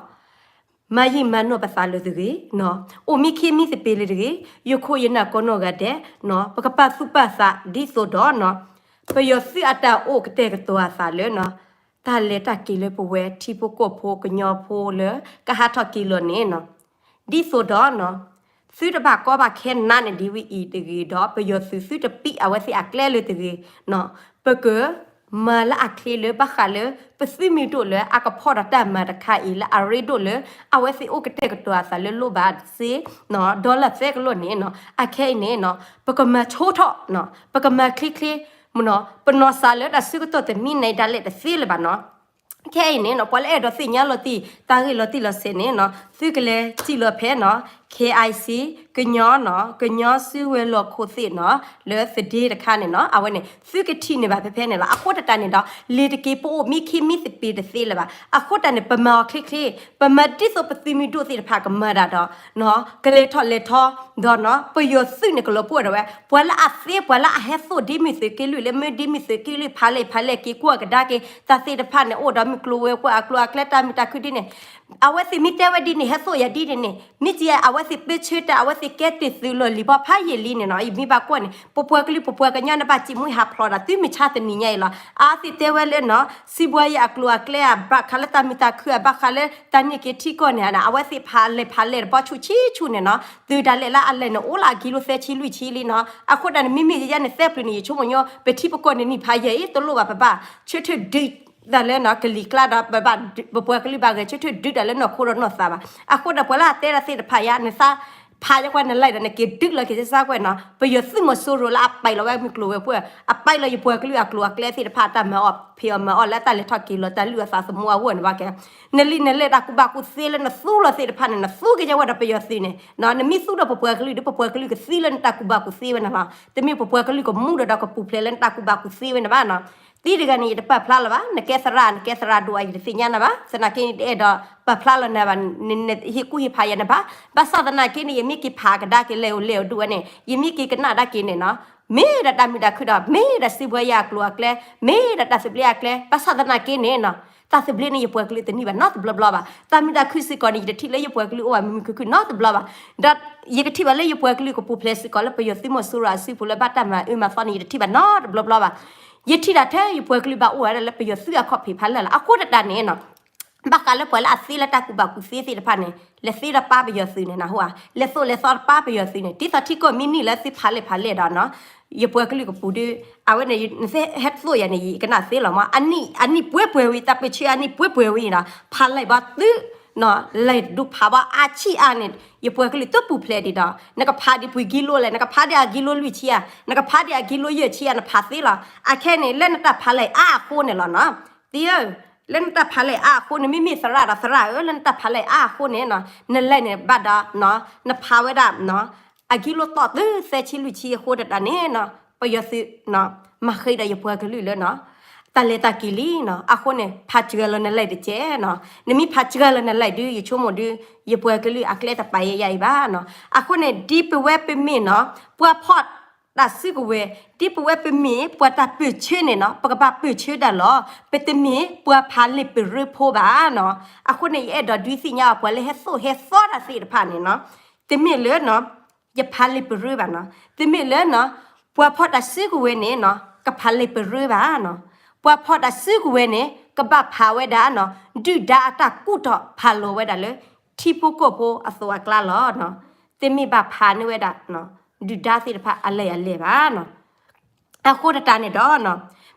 မၤယံာ်မၤနီၢ်ပသးလၢၤတဂ့ၤနီၤ. အိၣ်မံခ့မံသပ့ၤလၢၤတဂ့ၤ, ယခိၣ်ယနၢ်ကိးနီၢ်ဂၤဒဲးနီၤ ပကပာ်သူၣ်ပာ်သးဒ်သိးဒီးနီၤ ပယီၤသုးအတၢ်အိၣ်ကတဲာ်ကတီၤအသးလၢနီၤ တၢ်လဲၤတၢ်က့ၤလၢပဝဲထံဖိကီၢ်ဖိကညီဖိလၢ ကဟးထီၣ်က့ၤလီၤန့ၣ်နီၤ ဒ်သိးဒီးနီၤ သုတဘၣ်ကီဘၣ်ခဲနးန့ၣ်ဒ်ဝဲအံၤတဂ့ၤဒီး ပယီၤသုးသုတပံးအဝဲသ့ၣ်အကျဲလၢၤတဂ့ၤနီၤ ပက မၤလၢအချ့လၢဘၣ်ဃးလၢ ပသုးမုၢ်ဒိၣ်လၢအကဖီၣ်ဒီးတၢ်မၤတခါအံၤလၢအရ့ဒိၣ်လၢ အဝဲသ့ၣ်အိၣ်ကတဲာ်ကတီၤအသးလၢလိၣ်ဘၣ်စ့ dollar သၢကလီၢ်န့ၣ်နီၤ အခဲအံၤန့ၣ်နီၤ ပကမၤဆိထီၣ်နီၤ ပကမၤချ့ချ့ မနီၤ ပနီၢ်စၢ်လၢတၢ်ဆၢကတီၢ်တနံၤန့ၣ်ဒၣ်လဲာ်တသ့လၢၤဘၣ်နီၤ ခဲအံၤန့ၣ်နီၤ ပှၤလၢအဲၣ်ဒိးသ့ၣ်ညါလီၤတံၢ် တၢ်ဂ့ၢ်လီၤတံၢ်လီၤဆဲးန့ၣ်နီၤ သုကလဲၤထံၣ်လီၤဖဲနီၤ KIC ကညီနီၤ ကညီစုဝဲၤလီၢ်ခိၣ်သ့ၣ်နီၤ လၢသဒ့တခါန့ၣ်နီၤ အဝဲန့ၣ် သုကထံၣ်န့ၢ်ဘၣ်ဖဲဖဲန့ၣ်လီၤ. အဃိတၢ်န့ၣ်ဒီး လ့ၤတက့ၤ ပအိၣ်မံခ့မံသပ့ၤတသ့လၢၤဘၣ်. အဃိတၢ်န့ၣ် ပမၤအီၤချ့ချ့ ပမၤဒ်သိးပသုးမုၢ်ဒိၣ်သ့ၣ်တဖၣ်ကမၤတၢ်ဒီး ကလဲၤထီၣ်လဲၤထီ ဒီးနီၤ ပယီၤသုးန့ၣ် ကလီၤပှီၢ်ဒီးဝဲ ပှၤလၢအသ့ ပှၤလၢအဟဲသိၣ်ဒ်မုၢ်သုးက့လွံၢ်လၢ မ့ၢ်ဒ်မုၢ်သုးက့လွံၢ်ဖးလဲၢ်ဖးလဲၢ်က့ၤကွၢ်ကဒါက့ၤ တၢ်သ့ၣ်တဖၣ်န့ၣ် အိၣ်ဒီးမုၢ်ကျိၤဝဲၤကွာ်အကျိၤအကျဲတၢ်မုာ်တၢ်ခုၣ်ဒ်န့ၣ် အဝဲသ့ၣ်မ့ၢ်တဲဝဲဒ်န့ၣ် ဟဲသိၣ်ယၤဒ်န့ၣ်န့ၣ် မ့ၢ်ကဲအဝဲသ့ၣ်ပၢဆှၢတၢ် အဝဲသ့ၣ်ကဲတ့ၢ်သုးလီၢ်လံၤဘီဖးယံာ်လံန့ၣ်နီၤ ယမ့ၢ်ဘၣ်ကွၢ်န့ၣ် ပပှၤကလုာ်ပပှၤကညီန့ၣ် ဘၣ်စံးမူဟးဖျိးဒီး သုမ့ၢ်ဆါတနံၤညါအံၤလီၤ. အဝဲသ့ၣ်တဲဝဲလၢနီၤ စံးဘှါယံာ်အကျိၤအကျဲ ဘၣ်ဃးလၢတၢ်မုာ်တၢ်ခုၣ် ဘၣ်ဃးလၢတၢ်န့ၢ်က့ၤထံကီၢ်န့ၣ် အဝဲသ့ၣ်ဖးလဲၢ်ဖးလဲၢ်တဘီဆူၣ်ဆံဆူၣ်န့ၣ်နီၤ တုၤဒၣ်လဲာ်လၢအလဲၢ်န့ၣ် အိၣ်လၢအကံလိသၢဆံလွံၢ်ဆံလံနီၤ အဃိတၢ်န့ၣ် မ့မ့ၢ်ယဲန့ၣ် သၢပျုၤန့ၣ် ယဆိကမိၣ်ညီ ပထံပကီၢ်န့ၣ်နံၣ်ဖးယံာ်အံၤ တလိၣ်ဘၣ်ပဘၣ် ဆၢထၢၣ်ဒုး တၢ်လၢနီၤ ကလံၤကျါဒီး ပဘၣ် ပပှၤကလုာ်ဘၣ်ဂဲၤဆၢထၢၣ်ဒုးတၢ်လၢနီၢ်ခိဒီးနီၢ်သးဘၣ်. အဃိဒီးပှၤလၢအတဲတၢ်သ့ၣ်တဖၣ်ယါ နသးဖးယကွၢ်နလဲၢ်ဒီး နက့ၤဒုးလီၤက့ၤစၢ်ကွၢ်နီၤ ပယီၤသုးမီၤစိရိၤလၢအပာ်လီၤဝဲမုၢ်ကျိၤဝဲၤကွာ် အပာ်လီၤယပှၤကလုာ်အကျိၤအကျဲသ့ၣ်တဖၣ် တၢ်မၤအီၣ်ဖံးအီၣ်မၤအီၣ်လၢတၢ်လဲၤထီၣ်က့ၤလီၤ တၢ်လုၢ်အီၣ်သးသမူအဂီၢ်န့ၣ်ဘၣ်ကဲ နလံနလဲၢ်တၢ်ကူၣ်ဘၣ်ကူၣ်သ့လၢနသူလီၤသ့ၣ်တဖၣ်န့ၣ် နသူက့ၤဝဲဒီးပယီၤသုးန့ၣ် နမ့ၢ်သူဒီးပပှၤကလုာ်ဒီး ပပှၤကလုာ်ကသံလၢနတၢ်ကူၣ်ဘၣ်ကူၣ်သ့ဝဲန့ၣ်လီၤ. တမ့ၢ်ပပှၤကလုာ်ကမူဒီးဒီးကပူၤဖျဲးလၢနတၢ်ကူၣ်ဘၣ်ကူၣ်သ့ဝဲန့ၣ်ဘၣ်နီၤ. သံတဂၤန့ၣ် ယတပာ်ဖျါလၢၤဘၣ်, နကဲသရၣ် နကဲသရၣ်ဒိၣ်အါ ယတသ့ၣ်ညါနၤဘၣ်, သနာ်က့န့ၣ် တအဲၣ်ဒိးပာ်ဖျါလီၤနၤဘၣ်, နဟ့ၣ်ကူၣ်ဟ့ၣ်ဖးယၤန့ၣ်ဘၣ်, ဘၣ်ဆၣ်သနာ်က့န့ၣ် ယမ့ၢ်က့ၤဖးကဒါက့ၤ လဲၤအိၣ်လဲၤအိၣ်ဒူၣ်ဝဲန့ၣ် ယမ့ၢ်က့ၤကနၣ်ဒၣ်က့ၤန့ၣ်နီၤ, မ့ၢ်ဒီးတၢ်မုာ်တၢ်ခုၣ်ဒီး မ့ၢ်ဒီးစုဘှဲယၤအကျိၤအကျဲ, မ့ၢ်ဒီးတၢ်သဘျ့အကျဲ, ဘၣ်ဆၣ်သနာ်က့န့ၣ်နီၤ, တၢ်သဘျ့န့ၣ် ယပှၤကလုာ်တန့ၢ်ဘၣ်နီတဘျီဘျီဘၣ်, တၢ်မုာ်တၢ်ခုၣ်စ့ၢ်ကီးန့ၣ် ယတထံၣ်လၢယပှၤကလုာ်အိၣ်ဘၣ်မုာ်မုာ်ခုၣ်ခုၣ်နီတဘျီဘၣ်, ဒီးယကထံၣ်ဘၣ်လၢယပှၤကလုာ်ကပူၤဖျဲးစ့ၢ်ကီးလၢပယီၤသုးမီၤစိရိၤအစုပူၤလၢဘၣ်တၢ်မၤအၢမၤသီန့ၣ် ယတထံၣ်ဘၣ်နီတဘျီဘျီဘၣ်, ယထံၣ်ဒၣ်ထဲယပှၤကလုာ်ဘၣ်အိၣ်ဝဲဒၣ်လၢပယီၤသုးအခီၣ်ဖံးဖးလၢာ်လီၤ. အဃိသတးန့ၣ်နီၤ ဘၣ်ဃးလၢပှၤလၢအသ့လၢတၢ်ကူၣ်ဘၣ်ကူၣ်သ့သ့ၣ်တဖၣ်န့ၣ် လဲၤသ့ဒီးပၢ်ပယီၤသုးန့ၣ် နၢ်ဟူဧါ, လဲၤသိးလဲၤသီဒီးပၢ်ပယီၤသုးန့ၣ် ဒ်သိးထံကီၢ်မ့ၢ်နံၣ်လၢသုဖးလဲၢ်ဖးလဲၢ်ဒီးနီၤ, ယပှၤကလုာ်ကပူၤဒီး အဝဲန့ၣ် နသ့ဟဲသိးယၤန့ၣ် ယကနၣ်သ့လီၤမး, အနံၣ်ပှဲၤပှဲၤဝံၤ တၢ်ပၢၢ်ဆၢအနံၣ်ပှဲၤပှဲၤဝံၤနီၤ ဖးလဲၢ်ဘၣ်သု လဲၤဒုးဖးဘၣ်အါဆံးအါန့ၣ် ယပှၤကလုာ်တပူၤဖျဲးဒံးဒီး နကဖးဒံးပှဲၤကံလိလဲၣ်, နကဖးဒံးအကံလိလွံၢ်ဆံဧါ, နကဖးဒံးအကံလိယဲၢ်ဆံဧါ နဖးသ့လီၤ. အခဲန့ၣ် လၢနတၢ်ဖးလဲၢ်အါအဃိန့ၣ်လီၤနီၤ, သ့ဧၢ, လၢနတၢ်ဖးလဲၢ်အါအဃိန့ၣ် မ့မ့ၢ်သရၣ်ဒီးသရၣ်ဧၢ, လၢနတၢ်ဖးလဲၢ်အါအဃိန့ၣ်နီၤ နလဲၤန့ၣ်ဘၣ်ဒီး နဖးဝဲဒၣ် အကံလိသီၣ်သုသၢဆံလွံၢ်ဆံအဃိတတးန့ၣ်နီၤ ပယီၤသုး မၤဃ့ဒီးယပှၤကလုာ်လၢနီၤ တၢ်လဲၤတၢ်က့ၤလံနီၤ, အဃိန့ၣ် ဖးစှၤလီၤနလဲၢ်တက့ၢ်နီၤ, နမ့ၢ်ဖးစှၤလီၤနလဲၢ်ဒုး ယဆိကမိၣ်ဒုး ယပှၤကလုာ်အကျဲတပာ်ယဲယၤအံၤဘၣ်နီၤ, အဃိန့ၣ် ဒ်ပဝဲပမ့ၢ်နီၤ ပှၤဖီၣ်တၢ်စုကဝဲၤ, ဒ်ပဝဲပမ့ၢ် ပှၤတၢ်ပၢၢ်ဆၢန့ၣ်နီၤ ပကဘၣ်ပၢၢ်ဆၢဒၣ်လီၤ, ပတမ့ၢ်ပှၤဖးလံာ်ပရၢဖိဘၣ်နီၤ, အဃိန့ၣ် ယအဲၣ်ဒိးဒုးသ့ၣ်ညါအီၤ ပှၤလၢဟဲသိးဟဲသီတၢ်သ့ၣ်တဖၣ်န့ၣ်နီၤ, တမ့ၢ်လၢနီၤ ယဖးလံာ်ပရၢဘၣ်နီၤ, တမ့ၢ်လၢနီၤ ပှၤဖီၣ်တၢ်စုကဝဲၤန့ၣ်နီၤ ကဖးလံာ်ပရၢဘၣ်နီၤ, ပှၤဖီၣ်တၢ်စုကဝဲၤန့ၣ် ကဘၣ်ဖးဝဲဒၣ်နီၤ ဒုၣ်ဒါအတၢ်ကူၣ်ထီၣ်ဖးလီၤဝဲဒၣ်လၢ ထံဖိကီၢ်ဖိအသိးအကျါလီၤနီၤ, တမ့ၢ်ဘၣ်ဖးန့ၢ်ဝဲဒၣ် ဒုၣ်ဒါသ့ၣ်တဖၣ်အလဲၢ်အလဲၢ်ဘၣ်နီၤ အဃိတတးန့ၣ်ဒီးနီၤ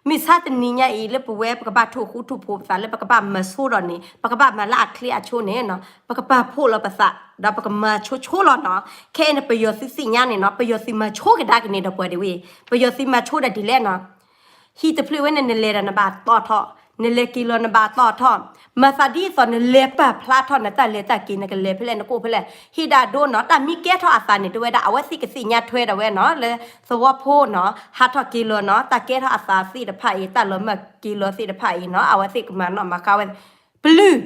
မုၢ်ဆါတနံၤညါအံၤလၢပဝဲပကဘၣ်ထိၣ်ဃူထိၣ်ဖိးပသးလၢပကဘၣ်မၤဆိဒီးန့ၣ် ပကဘၣ်မၤလၢအချ့အဆိန့ၣ်နီၤ ပကပာ်ဖှိၣ်လီၤပသး ဒီးပကမၤဆိဆိလီၤနီၤ, ခဲအံၤန့ၣ် ပယီၤသုးသ့ၣ်ညါန့ၣ်နီၤ ပယီၤသုးမၤဆိကဒါက့ၤန့ၣ်ဒီးပှၤဒံးဝဲ, ပယီၤသုးမၤဆိဒၣ်ဒ်လဲၣ်နီၤ ဟံၣ်တဖျၢၣ်ဝဲန့ၣ် နလဲၤဒီးနဘၣ်တီၣ်ထီၣ်, နလဲၤက့ၤလီၤနဘၣ်တီၣ်ထီၣ်, မၤသးဒ်သိးနလဲၤပာ်ဖျါထီၣ်နတၢ်လဲၤတၢ်က့ၤ နကလဲၤဖဲလဲၣ်နကအိၣ်ဖဲလဲၣ် ဟ့ၣ်ဒၣ်ဒိနီၤ တၢ်မ့ၢ်ကဲထီၣ်အသးန့ၣ် တဝဲဒၣ် အဝဲသ့ၣ်ကသ့ၣ်ညါထွဲဒၣ်ဝဲနီၤ လၢသဝီဖိနီၤ ဟးထီၣ်က့ၤလီၤနီၤ တၢ်ကဲထီၣ်အသးသ့ၣ်တဖၣ်အံၤ တၢ်လီၤမၢ်က့ၤလီၤသ့ၣ်တဖၣ်အံၤနီၤ အဝဲသ့ၣ်ကမၤနီၣ်မၤဃါဝဲ ပလုၢ်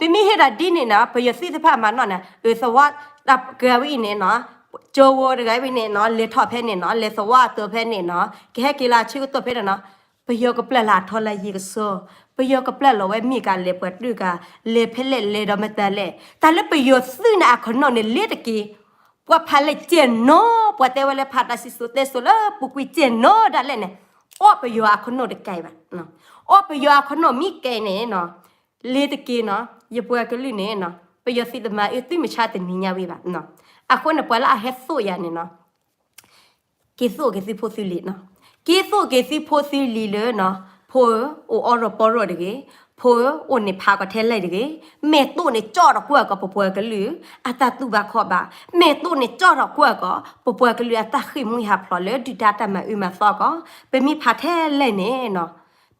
ပမ့ၢ်ဟ့ၣ်ဒၣ်ဒ်န့ၣ်နီၤ ပယီၤသုးသ့ၣ်တဖၣ်မၤနီၣ်န့ၣ် အၢ သဝီတၢ်ကဲဝဲအံၤန့ၣ်နီၤ ကၠိဝီတဂၤဝဲန့ၣ်နီၤ လဲၤထီၣ်ဖဲန့ၣ်နီၤ လဲၤသဝီအသိးဖဲန့ၣ်နီၤ ကဟဲက့ၤလၢအဆၢကတီၢ်ဖဲန့ၣ်နီၤ ပယီၤကပျၢ်လၢအထီလၢယံၤကစီၣ်, ပယီၤကပျၢ်လီၤဝဲမ့ၢ်ကလဲၤပှၤတၢၢ်ကၤ လဲၤဖဲလဲၣ်လဲၤဒီးမတၤလဲၣ် တၢ်လၢပယီၤသုးန့ၣ်အခိၣ်နူာ်န့ၣ် လ့ၤတက့ၢ်, ပှၤဖးလဲၢ်ကဲနီၤ ပှၤတဲဝဲလၢဖးတၢ်စံၣ်စိၤတဲစိၤလၢပူၤကွံာ်ကဲနီၤဒၣ်လဲာ်န့ၣ် အီၣ်ပယီၤအခိၣ်နူာ်တကဲဘၣ်, အီၣ်ပယီၤအခိၣ်နူာ်မ့ၢ်ကဲန့ၣ်နီၤ လ့ၤတက့ၢ်နီၤ ယပှၤကလုာ်န့ၣ်နီၤ ပယီၤသုးတမၤအၢသုမုၢ်ဆါတနံၤညါဝံၤဘၣ်, အဃိန့ၣ် ပှၤလၢအဟဲသိးယၤန့ၣ်နီၤ က့ၤသိးက့ၤသုဖိသုလံၤနီၤ, က့ၤသိးက့ၤသုဖိသုလံၤလၢနီၤ ဖိဧၢ အိၣ်အီၣ်ရီၣ်ပီရီၣ်တဂ့ၤ, ဖိဧၢ အိၣ်န့ၣ်ဖးကီးထဲလဲၣ်တဂ့ၤ, မဲာ်တိၢ်န့ၣ်ကၠီၣ်ထီၣ်ကွံာ်အကီး ပပှၤကလုာ် အတၢ်တူၢ်ဘၣ်ခီၣ်ဘၣ်, မဲာ်တိၢ်န့ၣ်ကၠီၣ်ထီၣ်ကွံာ်အကီး ပပှၤကလုာ်အတၢ်ဃ့ၢ်မှံဟးဖျိးလၢဒုၣ်ဒါတၢ်မၤအၢမၤသီအကီး, ပမ့ၢ်ဖးထဲလဲၣ်န့ၣ်နီၤ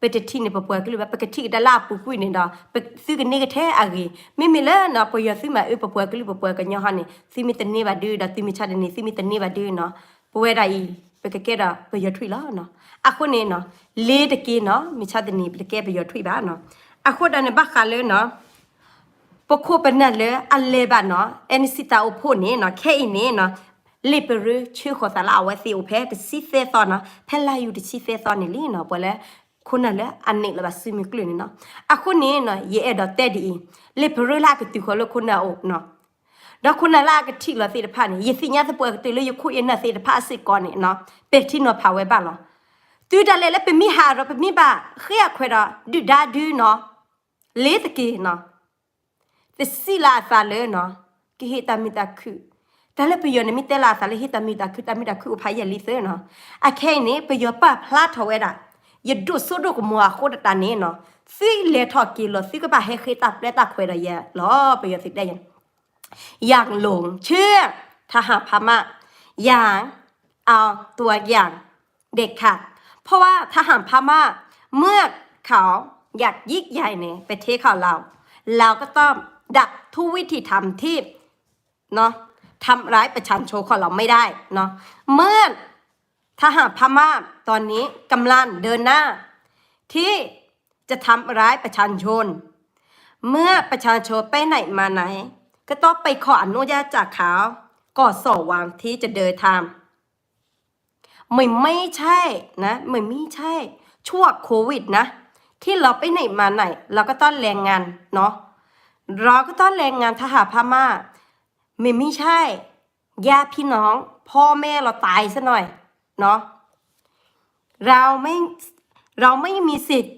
ပတထံၣ်န့ၢ်ပပှၤကလုာ်ဘၣ်, ပကထံၣ်ကဒါလၢအပူၤကွံာ်န့ၣ်ဒီး သုကန့ၢ်ကထဲအဂ့ၤ, မ့မ့ၢ်လၢနီၤ ပယီၤသုးမၤအၢပပှၤကလုာ်ပပှၤကညီဟီန့ၣ် သုမ့ၢ်တန့ၢ်ဘၣ်ဒုးဒီး သုမုၢ်ဆါတနံၤ သုမ့ၢ်တန့ၢ်ဘၣ်ဒုးနီၤ ပဝဲဒၣ်အံၤ ပကကဲဒီးပယီၤထွံၣ်လီၤနီၤ, အဃိန့ၣ်နီၤ လ့ၤတက့ၢ်နီၤ မုၢ်ဆါတနံၤ ပတကဲပယီၤထွံၣ်ဘၣ်နီၤ, အဃိဒၣ်န့ၣ်ဘၣ်ဃးလၢနီၤ ပခိၣ်ပနၢ်လၢအလဲၤဘၣ်နီၤ အဲၣ်နစံၣ်တၢ်အိၣ်ဖှိၣ်န့ၣ်နီၤ ခဲအံၤန့ၣ်နီၤ လံာ်ပရၢဆှၢဃီၤသးလၢအဝဲသ့ၣ်အိၣ်ဖဲတဆံသၢသီနီၤ ဖဲလါယူၤတဆံသၢသီန့ၣ်လံနီၤ ပှၤလၢ ခိၣ်နၢ်လၢအနုာ်လီၤဘၣ်စုမုၢ်ကျၢၢ်န့ၣ်နီၤ, အဃိန့ၣ်နီၤ ယအဲၣ်ဒိးတဲဒ်အံၤ, လံာ်ပရၢလၢအကတုၤဃီၤလၢခိၣ်နၢ်အအိၣ်နီၤ ဒီးခိၣ်နၢ်လၢအကထံၣ်လီၤသ့ၣ်တဖၣ်န့ၣ် ယသ့ၣ်ညါသပှၢ်ကတၢၢ်လၢယခိၣ်ယနၢ်သ့ၣ်တဖၣ်စ့ၢ်ကီးန့ၣ်နီၤ ပဲာ်ထံနီၤဖးဝဲဘၣ်လီၤ. တုၤဒၣ်လဲာ်လၢပမ့ၢ်ဟးဒီးပမ့ၢ်ဘၣ်ဃ့အခွဲးဒီးဒုၣ်ဒါဒုနီၤ လ့ၤတက့ၢ်နီၤ တစံးလၢအသးလၢနီၤ ကဟ့ၣ်တၢ်မုာ်တၢ်ခုၣ်, တၢ်လၢပယီၤန့ၣ်မ့ၢ်တဲလၢအသးလၢဟ့ၣ်တၢ်မုာ်တၢ်ခုၣ် တၢ်မုာ်တၢ်ခုၣ်အိၣ်ဖးယဲၢ်လံသၢနီၤ, အခဲအံၤန့ၣ် ပယီၤပာ်ဖျါထီၣ်ဝဲဒၣ်, ယဒိၣ်စိဒိၣ်ကမီၤအဃိတတးန့ၣ်နီၤ သုလဲၤထီၣ်က့ၤလီၤ သုကဘၣ်ဟဲဃ့တၢ်ပျဲတၢ်ခွဲးဒီးယဲၢ်လီၤ ပယီၤသုးတဲယဲၢ် อย่างหลงเชื่อทหารพม่า อย่าเอาตัวอย่างเด็ดขาด เพราะว่าทหารพม่าเมื่อเขาอยากยิ่งใหญ่ในประเทศของเรา เราก็ต้องดักทุกวิธีทำที่เนาะทำร้ายประชาชนของเราไม่ได้เนาะ เมื่อทหารพม่าตอนนี้กำลังเดินหน้า ที่จะทำร้ายประชาชน เมื่อประชาชนไปไหนมาไหน ก็ต้องไปขออนุญาตจากเขาก่อนสองวันที่จะเดินทาง มันไม่ใช่นะ มันไม่ใช่ช่วงโควิดนะ ที่เราไปไหนมาไหน เราก็ต้องแรงงานเนาะ เราก็ต้องแรงงานทหารพม่า มันไม่ใช่ญาติพี่น้องพ่อแม่เราตายซะหน่อยเนาะ เราไม่เราไม่มีสิทธิ์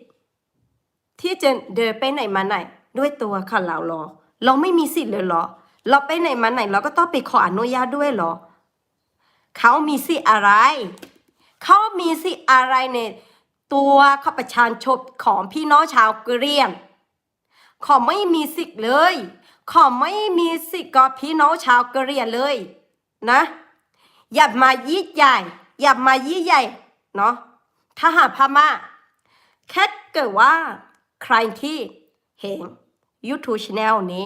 ที่จะเดินไปไหนมาไหนด้วยตัวของเราหรอ เราไม่มีสิทธิ์เลยเหรอ เราไปไหนมาไหนเราก็ต้องไปขออนุญาตด้วยเหรอ เขามีสิทธิ์อะไร เขามีสิทธิ์อะไรในตัวของประชาชนของพี่น้องชาวกะเหรี่ยง เขาไม่มีสิทธิ์เลย เขาไม่มีสิทธิ์กับพี่น้องชาวกะเหรี่ยงเลยนะ อย่ามายิ่งใหญ่ อย่ามายิ่งใหญ่เนาะ ทหารพม่า แค่เกิดว่าใครที่เห็น YouTube Channel นี้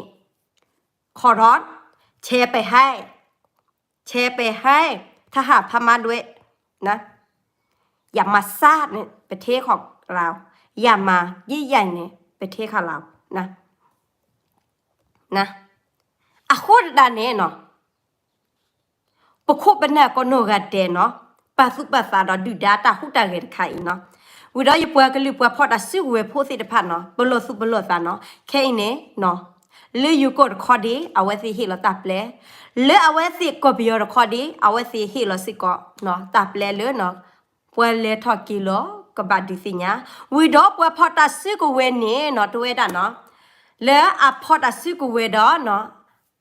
ขอร้องแชร์ไปให้ แชร์ไปให้ทหารพม่าด้วยนะ อย่ามาสร้างในประเทศของเรา อย่ามายิ่งใหญ่ในประเทศของเรานะ นะ အဃိဒၣ်န့ၣ်နီၤ ပခိၣ်ပနၢ်ကိးနီၢ်ဂၤဒဲးနီၤ ပာ်သူၣ်ပာ်သးဒီးဒုၣ်ဒါတၢ်ဟူးတၢ်ဂဲၤတခါအံၤနီၤ ဝံၤဒီးယပှၤကလုာ်ပှၤဖီၣ်တၢ်စုကဝဲၤဖိသ့ၣ်တဖၣ်နီၤ ပလီၢ်သူၣ်ပလီၢ်သးနီၤ ခဲအံၤန့ၣ်နီၤ လၢယိၤကီၢ်တခီဒံး အဝဲသ့ၣ်ဟ့ၣ်လီၤတၢ်ပျဲ လၢအဝဲသ့ၣ်ကီၢ်ပယီၤတခီဒံး အဝဲသ့ၣ်ဟ့ၣ်လီၤစ့ၢ်ကီးနီၤ တၢ်ပျဲလၢနီၤ ပှၤလဲၤထီၣ်က့ၤလီၤကဘၣ်ဒုးသ့ၣ်ညါ ဝံၤဒီးပှၤဖီၣ်တၢ်စုကဝဲၤန့ၣ်နီၤ တဝဲဒၣ်နီၤ လၢအဖီၣ်တၢ်စုကဝဲၤဒီးနီၤ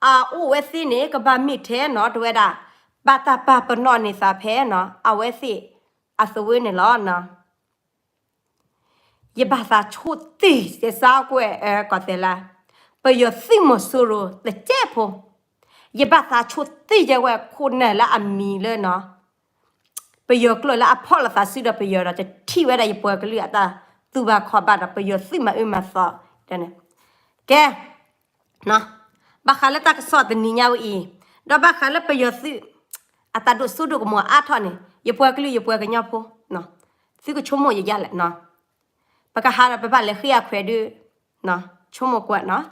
အအိၣ်ဝဲသ့ၣ်န့ၣ် ကဘၣ်မ့ၢ်ထဲနီၤ တဝဲဒၣ် ဘၣ်တၢ်ပာ်ပနီၣ်န့ၢ်သးဖဲနီၤ အဝဲသ့ၣ်အသဝီန့ၣ်လီၤနီၤ ယဘၣ်သးဆိၣ်တ့ၢ် ယစါကွဲး ကီၢ်သဲးလါ ပယီၤသုးမီၤစိရိၤတကဲးဖိ ယဘၣ်သးဆိၣ်တ့ၢ်ယဲဝဲခိၣ်နၢ်လၢအမံၤလၢနီၤ ပယီၤကျိာ်လၢအဖီၣ်လိာ်သးစုဒီးပယီၤဒီး တထံၣ်ဝဲဒၣ်ယပှၤကလုာ်အတၢ်သူၣ်ဘၣ်ခီၣ်ဘၣ်ဒီး ပယီၤသုးမၤအုၣ်မၤသီ ကဲ ဘၣ်ဃးလၢတၢ်ကစီၣ်တနံၤညါဝဲအံၤ ဒီးဘၣ်ဃးလၢပယီၤသုး အတၢ်ဒိၣ်စိဒိၣ်ကမီၤအါထီၣ်န့ၣ် ယပှၤကလုာ်ယပှၤကညီဖိ သုကဆိကမိၣ်ယယါလဲၣ်နီၤ ပကဟးဒီးပဘၣ်လဲၤဃ့အခွဲးဒုး ဆိကမိၣ်ကွၢ်နီၤ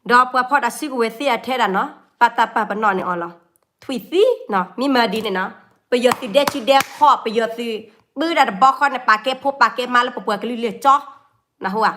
ဒီးပှၤဖီၣ်တၢ်စုကဝဲၤသ့ၣ်အထဲဒၣ်နီၤ ဘၣ်တၢ်ပာ်ပနီၣ်န့ၢ်အီၤလီၤ ထွံၣ်သံနီၤ မ့ၢ်မၤဒ်န့ၣ်နီၤ ပယီၤသုးဒဲစုဒဲခီၣ် ပယီၤသုး ပုၢ်ဒၣ်တဘီဃီန့ၣ် ပာ်ကဲဖိပာ်ကဲမါလၢပပှၤကလုာ်လၢကၠီ နၢ်ဟူဧါ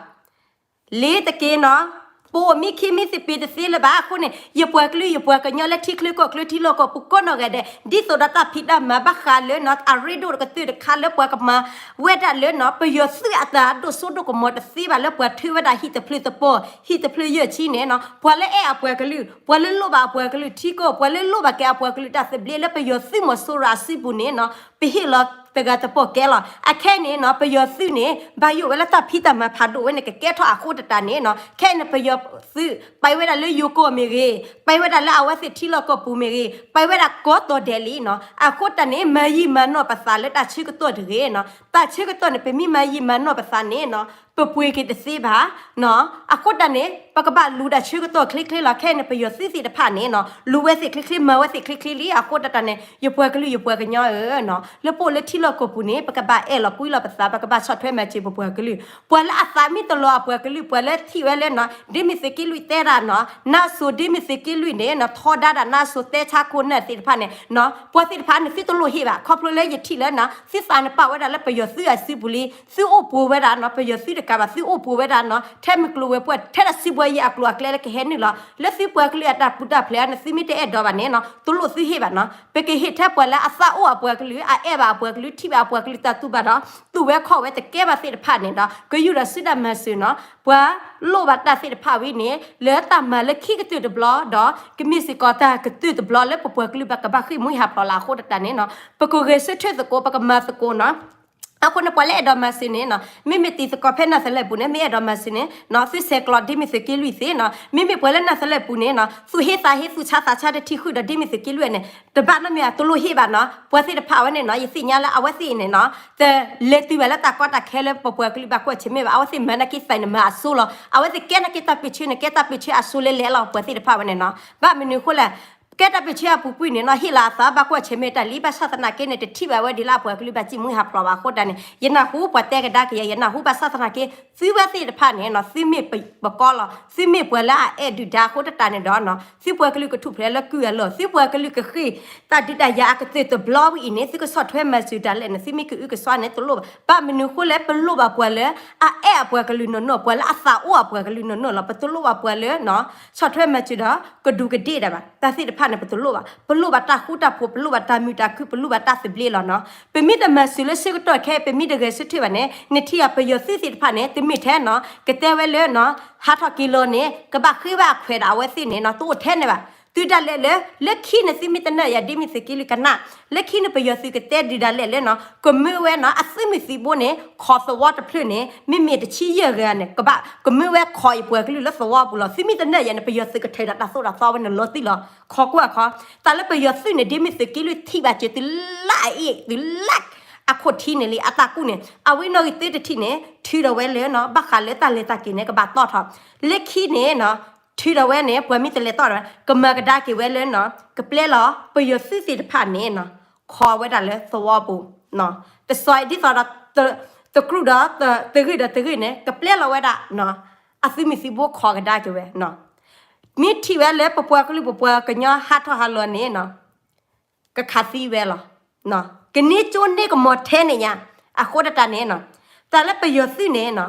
လ့ၤတက့ၢ်နီၤ ပအိၣ်မံခံမံသပ့ၤတသ့လၢၤဘၣ်အဃိန့ၣ် ယပှၤကလုာ်ယပှၤကညီလၢထံချၢကီၢ်ချၢထံလီၢ်ကီၢ်ပူၤကိးနီၢ်ဂၤဒဲး ဒ်သိးဒီးတၢ်ဖံးတၢ်မၤဘၣ်ဃးလၢနီၤ အရ့ဒိၣ်တကတၢၢ်တခါလၢပှၤကမၤဝဲဒၣ်လၢနီၤ ပယီၤသုးအတၢ်ဒိၣ်စိဒိၣ်ကမီၤတသ့ဘၣ်လၢပှၤထုဝဲဒၣ်ဟံၣ်တဖျၢၣ်တပီၢ် ဟံၣ်တဖျၢၣ်ယဲၢ်ဆံန့ၣ်နီၤ ပှၤလၢအဲၣ်အပှၤကလုာ် ပှၤလၢလိၣ်ဘၣ်အပှၤကလုာ်ထံကီၢ် ပှၤလၢလိၣ်ဘၣ်က့ၤအပှၤကလုာ်တၢ်သဘျ့လၢပယီၤသုးမီၤစိရိၤအစုပူၤန့ၣ်နီၤ ပဟ့ၣ်လီၤတဂၤတပီၢ်ကဲလီၤ အခဲအံၤန့ၣ်နီၤ ပယီၤသုးန့ၣ် ဘၣ်ယိၣ်ဝဲလၢတၢ်ဖံးတၢ်မၤဖးဒိၣ်ဝဲန့ၣ် ကကဲထီၣ်အဃိတတးန့ၣ်နီၤ ခဲအံၤန့ၣ် ပယီၤသုးပာ်ဝဲဒၣ်လၢယိၤကီၢ်မ့ၢ်ဂ့ၤ ပာ်ဝဲဒၣ်လၢအဝဲသ့ၣ်ထံလီၢ်ကီၢ်ပူၤမ့ၢ်ဂ့ၤ ပာ်ဝဲဒၣ်ကိးတီၤဒဲးလံနီၤ အဃိတၢ်န့ၣ် မၤယံာ်မၤနီၢ်ပသးလၢတၢ်ဆၢကတီၢ်တဂ့ၤနီၤ တၢ်ဆၢကတီၢ်န့ၣ် ပမ့ၢ်မၤယံာ်မၤနီၢ်ပသးန့ၣ်နီၤ ပပှ့ၤက့ၤတသ့ဘၣ်နီၤ အဃိတၢ်န့ၣ် ပကဘၣ်လူၤတၢ်ဆၢကတီၢ်ချ့ချ့လီၤ ခဲအံၤန့ၣ် ပယီၤသုးသ့ၣ်တဖၣ်န့ၣ်နီၤ လူၤဝဲသ့ၣ်ချ့ချ့ မၤဝဲသ့ၣ်ချ့ချ့လံ အဃိတၢ်တၢ်န့ၣ် ယပှၤကလုာ်ယပှၤကညီဧၢနီၤ လၢပအိၣ်လၢထံလီၢ်ကီၢ်ပူၤန့ၣ် ပကဘၣ်အဲၣ်လီၤကွံလီၤပသး ပကဘၣ်ဆီၣ်ထွဲမၤစၢၤပပှၤကလုာ် ပှၤလၢအသးမ့ၢ်တလီၤအပှၤကလုာ် ပှၤလၢထံၣ်ဝဲလၢနီၤ ဒ့မုၢ်သုးက့လွံၢ်တဲဒၣ်နီၤ နါစိၤဒ့မုၢ်သုးက့လွံၢ်န့ၣ်နီၤ ထီဒါဒၣ်နါစိၤတဲဆါခိၣ်နၢ်သ့ၣ်တဖၣ်န့ၣ်နီၤ ပှၤသ့ၣ်တဖၣ်န့ၣ် သုတလိၣ်ဟ့ၣ်ဘၣ် ခီဖျိလၢယထံၣ်လၢနီၤ သုသးန့ၣ်ပာ်ဝဲဒၣ်လၢပယီၤသုးအစုပူၤလံ သုအိၣ်ပူၤဝဲဒၣ်နီၤ ပယီၤသုးတကးဘၣ် သုအိၣ်ပူၤဝဲဒၣ်နီၤ ထဲမုၢ်ကျိၤဝဲၤကွာ် ထဲဒၣ်စုပှၤယံၤအကျိၤအကျဲလၢကဟဲနုာ်လီၤ လၢသုပှၤကလုာ်အတၢ်ပူၤတၢ်ဖျဲးန့ၣ် သုမ့ၢ်တအဲၣ်ဒိးဘၣ်န့ၣ်နီၤ တလိၣ်သုဟ့ၣ်ဘၣ်နီၤ ပကဟ့ၣ်ထဲပှၤလၢအသးအိၣ်အပှၤကလုာ် အအဲၣ်ဘၣ်အပှၤကလုာ် ထံၣ်ဘၣ်အပှၤကလုာ်တၢ်တူၢ်ဘၣ်ဒီး တူၢ်ဝဲခီၣ်ဝဲတကဲဘၣ်သ့ၣ်တဖၣ်န့ၣ်ဒီး ကယူၢ်ဒီးစုဒၣ်မၤစၢၤနီၤ ပှၤလိၣ်ဘၣ်တၢ်သ့ၣ်တဖၣ်ဝံၤန့ၣ် လၢတၢ်မၤလၢခံကတၢၢ်တဘျီဒီး ကမ့ၢ်စ့ၢ်ကီးတၢ်ကတၢၢ်တဘျီလၢပပှၤကလုာ်ဘၣ်ကဘၣ်ဃ့ၢ်မှံဟးဖျိးလၢအဃိတၢ်တၢ်န့ၣ်နီၤ ပကဂဲၤဆၢထၢၣ်သကိး ပကမၤသကိးနီၤ အဃိန့ၣ် ပှၤလၢအဲၣ်ဒိးမၤစၢၤန့ၣ်နီၤ မ့မ့ၢ်တံၤသကိးဖဲနၢ်သလၢပူၤန့ၣ် မ့ၢ်အဲၣ်ဒိးမၤစၢၤန့ၣ်နီၤ သုဆဲးကျိးဒ့မုၢ်သုးက့လွံၢ်သ့နီၤ မ့မ့ၢ်ပှၤလၢနၢ်သလၢပူၤန့ၣ်နီၤ သူၣ်ဟ့သးဟ့သူၣ်ဆါသးဆါတထံၣ်ဃုာ်ဒီးဒ့မုၢ်သုးက့လွံၢ်န့ၣ် တဘၣ်နီတမံၤ တလိၣ်ဟ့ၣ်ဘၣ်နီၤ ပှၤသ့ၣ်တဖၣ်ဝဲန့ၣ်နီၤ ယသ့ၣ်ညါလၢအဝဲသ့ၣ်အံၤန့ၣ်နီၤ တလဲၤတုၤဘၣ်လၢတၢ်ကီတၢ်ခဲလၢပပှၤကလုာ်ဘၣ်ကွၢ်ဆၢၣ်မဲာ်ဘၣ် အဝဲသ့ၣ်မၤနာ်က့သးန့ၣ်မၤအစိလီၤ အဝဲသ့ၣ်ကဲနာ်က့တၢ်ပၢဆှၢန့ၣ် ကဲတၢ်ပၢဆှၢအစိလဲၤလဲၤလီၤ ပှၤသ့ၣ်တဖၣ်ဝဲန့ၣ်နီၤ ဘၣ်မနုၤအဃိလဲၣ် ကဲတၢ်ပၢဆှၢအပူၤကွံာ်န့ၣ်နီၤ ဟ့ၣ်လီၤအသးဘၣ်ကွၢ်ဆၢၣ်မဲာ်တၢ်လံ ဘၣ်ဆၣ်သနာ်က့န့ၣ် တထံၣ်ဘၣ်ဝဲဒ်လၢအပှၤကလုာ်ဘၣ်စံၣ်မှံဟးဖျိးဘၣ်အဃိတၢ်န့ၣ် ယနၢ်ဟူပှၤတဲကဒါက့ၤယၤ ယနၢ်ဟူဘၣ်ဆၣ်သနာ်က့ သုဝဲသ့ၣ်တဖၣ်န့ၣ်နီၤ သုမ့ၢ်ပကီလီၤ သုမ့ၢ်ပှၤလၢအအဲၣ်ဒုၣ်ဒါအဃိတၢ်န့ၣ်ဒီးနီၤ သုပှၤကလုာ်ကထူၣ်ဖျဲးလၢကုၢ်အလီၢ် သုပှၤကလုာ်ကဃ့ၢ်တၢ်ဒုးတၢ်ယၤအကတၢၢ်တဘျီဝဲအံၤန့ၣ် သုကဆီၣ်ထွဲမၤစၢၤတၢ်လဲၣ်န့ၣ် သုမ့ၢ်ကအုကစွါန့ၣ် တလိၣ်ဘၣ် ဘၣ်မနုၤအဃိလဲၣ် ပလိၣ်ဘၣ်ပှၤလၢအအဲၣ်အပှၤကလုာ်နီၢ်နီၢ် ပှၤလၢအသးအိၣ်အပှၤကလုာ်နီၢ်နီၢ်လီၤ ပတလိၣ်ဘၣ်ပှၤလၢနီၤ ဆီၣ်ထွဲမၤစၢၤဒီး ကဒူးကဒ့ၣ်ဒၣ်ဘၣ် တၢ်သ့ၣ်တဖၣ်န့ၣ် ပတလိၣ်ဘၣ် ပလိၣ်ဘၣ်တၢ်ဃူတၢ်ဖိး ပလိၣ်ဘၣ်တၢ်မုာ်တၢ်ခုၣ် ပလိၣ်ဘၣ်တၢ်သဘျ့လီၤနီၤ ပမ့ၢ်တမၤစၢၤလၢဆၢကတီၢ်ခဲအံၤ ပမ့ၢ်တဂဲၤဆၢထၢၣ်ဘၣ်န့ၣ် နထံၣ်အပယီၤသုးသ့ၣ်တဖၣ်န့ၣ် တမ့ၢ်ထဲနီၤ ကတဲဝဲလၢနီၤ ဟးထီၣ်က့ၤလီၤန့ၣ် ကဘၣ်ဃ့ဘၣ်အခွဲးဒီးအဝဲသ့ၣ်န့ၣ်နီၤ တအိၣ်ထဲန့ၣ်ဘၣ် တုၤဒၣ်လဲာ်လၢ လၢခံန့ၣ် သုမ့ၢ်တနၢ်ယၤဒ်မ့ၢ်သုးက့လွံၢ်ကနၣ် လၢခံန့ၣ် ပယီၤသုးကတဲဒုးဒၣ်လဲာ်လၢနီၤ ကမၢဝဲနီၤ အသုးမုၢ်သံၣ်ဘိန့ၣ် ခိးသဝီတဖျၢၣ်န့ၣ် မ့မ့ၢ်တဆံယဲၢ်ဂၤန့ၣ် ကဘၣ်ကမၢဝဲခိးအံၤပှၤကလုာ်လၢသဝီပူၤလီၤ သုမ့ၢ်တနၢ်ယၤန့ၣ် ပယီၤသုးကထၢးဒီးတၢ်သိၣ်တၢ်သီဝဲန့ၣ်လီၤတံၢ်လီၤ ခိးကွၢ်ခီ တၢ်လၢပယီၤသုးန့ၣ် ဒ်မ့ၢ်သုးက့လွံၢ်ထံၣ်ဘၣ်စၢၤတုၤလၢအအ့ၣ် တုၤလၢအခိၣ်ထံးန့ၣ်လံ အတၢ်ကူၣ်န့ၣ် အဝဲနီၣ်ဂံၢ်သၢတထံၣ်န့ၣ် ထုးဒီးဝဲလၢနီၤ ဘၣ်ဃးလၢတၢ်လဲၤတၢ်က့ၤန့ၣ် ကဘၣ်တီၣ်ထီၣ် လၢခံန့ၣ်နီၤ ထုးဒီးဝဲန့ၣ် ပှၤမ့ၢ်တလဲၤတီၣ်ဒီး ကမၤကဒါက့ၤဝဲလၢနီၤ ကပျဲလီၤ ပယီၤသုးသ့ၣ်တဖၣ်န့ၣ်နီၤ ခိးဝဲဒၣ်လၢသဝီပူၤ တစီၤအံၤဒ်သိးဒီး တကြူၢ်ဒီး တဂ့ၢ်ဒီးတဂ့ၢ်န့ၣ် ကပျဲလီၤဝဲဒၣ် အသုးမုၢ်သံၣ်ဘိခိးကဒါက့ၤဝဲ မ့ၢ်ထံၣ်ဝဲလၢပပှၤကလုာ်ပပှၤကညီဟးထီၣ်ဟးလီၤန့ၣ်နီၤ ကခးသံဝဲလီၤ. ကန့ၢ်ကၠိန့ၢ်ကမီၤထဲန့ၣ်ညါ, အဃိဒၣ်တၢ်န့ၣ်နီၤ, တၢ်လၢပယီၤသုးန့ၣ်နီၤ,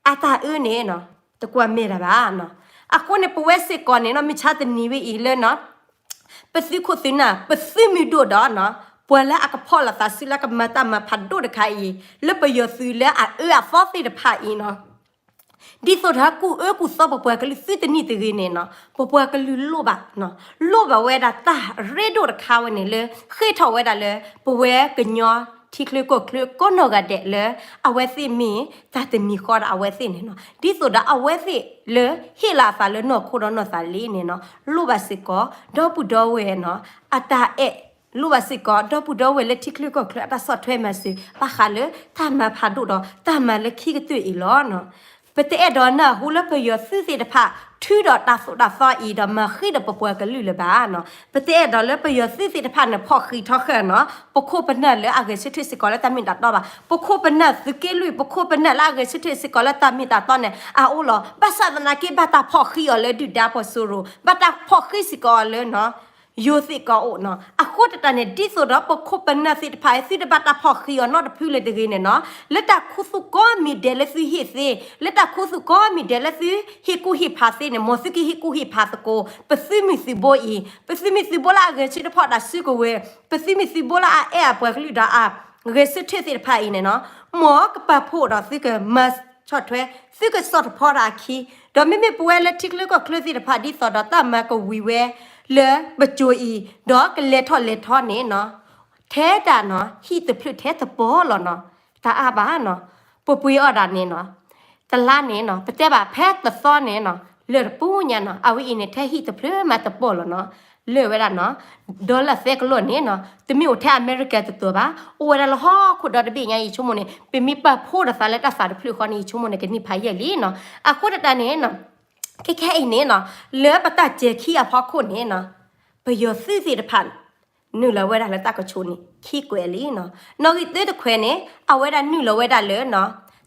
အတၢ်အၢန့ၣ်နီၤ, တကွၢ်မဲာ်တၢ်ဘၣ်နီၤ. အဃိန့ၣ် ပဝဲစ့ၢ်ကီးန့ၣ်နီၤ, မုၢ်ဆါတနံၤဝဲအံၤလၢနီၤ, ပသုးခိၣ်သုးနၢ် ပသုးမုၢ်ဒိၣ်ဒီးနီၤ, ပှၤလၢအကဖီၣ်လိာ်သးစုလၢကမၤတၢ်မၤဖးဒိၣ်တခါအံၤ, လၢပယီၤသုးလၢအအၢအသီသ့ၣ်တဖၣ်အံၤနီၤ ဒ်သိးဒီးကူၣ်အၢကူၣ်သီပပှၤကလုာ်သုတနံၣ်တဂ့ၤန့ၣ်နီၤ, ပပှၤကလုာ်လိၣ်ဘၣ်, လိၣ်ဘၣ်ဝဲဒၣ်တၢ်ရ့ဒိၣ်တခါဝဲန့ၣ်လၢ ဃ့ၢ်ထီၣ်ဝဲဒၣ်လၢ ပဝဲကညီထံချၢကီၢ်ချၢကိးနီၢ်ဂၤဒဲးလၢ အဝဲသ့ၣ်မ့ၢ်တၢ်တမံၤဃီဒီးအဝဲသ့ၣ်န့ၣ်နီၤ, ဒ်သိးဒီးအဝဲသ့ၣ်လၢဟ့ၣ်လီၤအသးလၢနီၢ်ခိဒီးနီၢ်သးလံန့ၣ်နီၤ, လိၣ်ဘၣ်စ့ၢ်ကီး ဒီပုၢ်ဒီဝဲၢ်နီၤ, အတၢ်အဲၣ် လိၣ်ဘၣ်စ့ၢ်ကီး ဒီပုၢ်ဒီဝဲၢ်လၢထံချၢကီၢ်ချၢအတၢ်ဆီၣ်ထွဲမၤစၢၤ ဘၣ်ဃးလၢတၢ်မၤဖးဒိၣ်ဒီးတၢ်မၤလၢခံကတၢၢ်အံၤလီၤ. ပတအဲၣ်ဒိးနၢ်ဟူလၢပယီၤသုးသ့ၣ်တဖၣ် ထုးဒီးတၢ်သိၣ်တၢ်သီအံၤဒီးမၤဃံဒီးပပှၤကလုာ်လၢၤဘၣ်. ပတအဲၣ်ဒိးလၢပယီၤသုးသ့ၣ်တဖၣ်န့ၣ် ဖီၣ်ဃံးထီၣ်ဃာ်နီၤ ပခိၣ်ပနၢ်လၢအဂဲၤဆၢထၢၣ်စ့ၢ်ကီးလၢတၢ်မ့ၢ်တၢ်တီဘၣ်. ပခိၣ်ပနၢ်သုးက့လွံၢ် ပခိၣ်ပနၢ်လၢအဂဲၤဆၢထၢၣ်စ့ၢ်ကီးလၢတၢ်မ့ၢ်တၢ်တီန့ၣ် အအိၣ်လီၤ. ဘၣ်ဆၣ်သနာ်က့ ဘၣ်တၢ်ဖီၣ်ဃံးအီၤလၢဒုၣ်ဒါဖီၣ်စိရိၤ, ဘၣ်တၢ်ဖီၣ်ဃံးစ့ၢ်ကီးအီၤလၢနီၤ ယိၤသ့ၣ်ကီးအိၣ်နီၤ. အဃိသတးန့ၣ် ဒ်သိးဒီးပခိၣ်ပနၢ်သ့ၣ်တဖၣ် သုတဘၣ်တၢ်ဖီၣ်ဃံးအီၤနီတဖုလၢၤတဂ့ၤန့ၣ်နီၤ, လၢတၢ်ခူသူၣ်ကိးမံၤဒဲးလၢသုဟ့ၣ်သ့, လၢတၢ်ခူသူၣ်ကိးမံၤဒဲးလၢသုဟ့ၣ်ကူၣ်ဟ့ၣ်ဖးသ့န့ၣ် မ်သုကဟ့ၣ်ကူၣ်ဟ့ၣ်ဖးသကိး ပသုးမုၢ်သုးဘိအံၤ, ပသုးမုၢ်သုးဘိလၢအဂဲၤဆၢထၢၣ်ဖီၣ်တၢ်စုကဝဲၤ, ပသုးမုၢ်သုးဘိလၢအအဲၣ်အပှၤကလုာ်ဒီးအဂဲၤဆၢထၢၣ်သ့ၣ်တဖၣ်အံၤန့ၣ်နီၤ, မ်ကပာ်ဖှိၣ်ဒီးသုကမၤဆီၣ်ထွဲ သုကဆီၣ်တဖီတၢ်အခံ, ဒီးမ့မ့ၢ်ပဝဲလၢထံချၢကီၢ်ချၢသ့ၣ်တဖၣ် ဒ်သိးဒီးတၢ်မၤကဝံၤဝဲလၢပစိၤအံၤ, ဒီးကလဲၤထီၣ်လဲၤထီန့ၣ်နီၤ, ထဲဒၣ်နီၤ ဟံၣ်တဖျၢၣ်ထဲတပီၢ်လီၤနီၤ, တအါဘၣ်နီၤ, ပပှ့ၤအီၣ်ဒၣ်န့ၣ်နီၤ, တလါန့ၣ်နီၤ ပတဲဘၣ်ဖဲတသီန့ၣ်နီၤ လၢာ်တပူၤညါနီၤ, အဝဲအံၤန့ၣ် ထဲဟံၣ်တဖျၢၣ်မးတပီၢ်လီၤနီၤ, လၢာ်ဝဲဒၣ်နီၤ ဒီလၢသဲကလိာ်န့ၣ်နီၤ တမ့ၢ်အိၣ်ထဲအမဲရကၤတတီၤဘၣ်, အိၣ်ဝဲဒၣ်လၢဟီၣ်ခိၣ်ဒီတဘ့ၣ်ညါ ယဆိကမိၣ်န့ၣ် ပမ့ၢ်ပာ်ဖှိၣ်ဒီးသးလၢတၢ်သးတဖျၢၣ်ဃီန့ၣ် ယဆိကမိၣ်န့ၣ် ကန့ၢ်ဖးယံာ်လံနီၤ. အဃိသတးန့ၣ်နီၤ ခဲခဲအံၤန့ၣ်နီၤ လၢပတၢ်စဲၤခံအဖီခိၣ်န့ၣ်နီၤ ပယီၤသုးသ့ၣ်တဖၣ် နုာ်လီၤဝဲဒၣ်လၢတၢ်ကဆိးန့ၣ် ခံကွဲးလံနီၤ. နီၣ်ဂံၢ်တၢတခွဲးန့ၣ် အဝဲဒၣ်နုာ်လီၤဝဲဒၣ်လၢနီၤ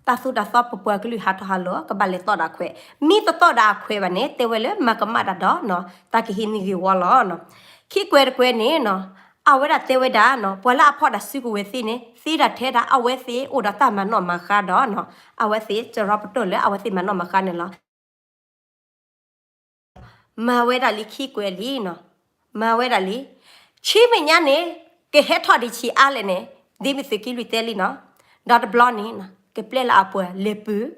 တၢ်သိၣ်တၢ်သီပပှၤကလုာ်ဟးထီၣ်ဟးလီၤ ကဘၣ်လဲၤတီၣ်ဒၣ်ခွဲး, မ့ၢ်တတီၣ်ဒၣ်အခွဲးဘၣ်န့ၣ် တဲဝဲလၢမၤကမၣ်တၢ်ဒီးနီၤ တၢ်ကဟံးန့ၢ်ဂ့ၢ်ဝီလီၤနီၤ. ခံကွဲးတကွဲးန့ၣ်နီၤ အဝဲဒၣ်တဲဝဲဒၣ်နီၤ ပှၤလၢအဖီၣ်တၢ်စုကဝဲၤသ့ၣ်န့ၣ် သ့ဒၣ်ထဲဒၣ် အဝဲသ့ၣ်အိၣ်ဒီးတၢ်မၤနီၣ်မၤဃါဒီးနီၤ အဝဲသ့ၣ်စရီပတီၢ်လၢအဝဲသ့ၣ်မၤနီၣ်မၤဃါန့ၣ်လီၤ. မၤဝဲဒၣ်လံခံကွဲးလံနီၤ, မၤဝဲဒၣ်လံ. ဆံမဲာ်ညါန့ၣ် ကဟဲထီၣ်ဒံးဆံးအါလဲၣ်န့ၣ် ဒ်မ့ၢ်သုးက့လွံၢ်တဲလံနီၤ, ဒီးတဘျီန့ၣ်နီၤ ကပျဲလီၤအပှၤလဲၤပုၢ်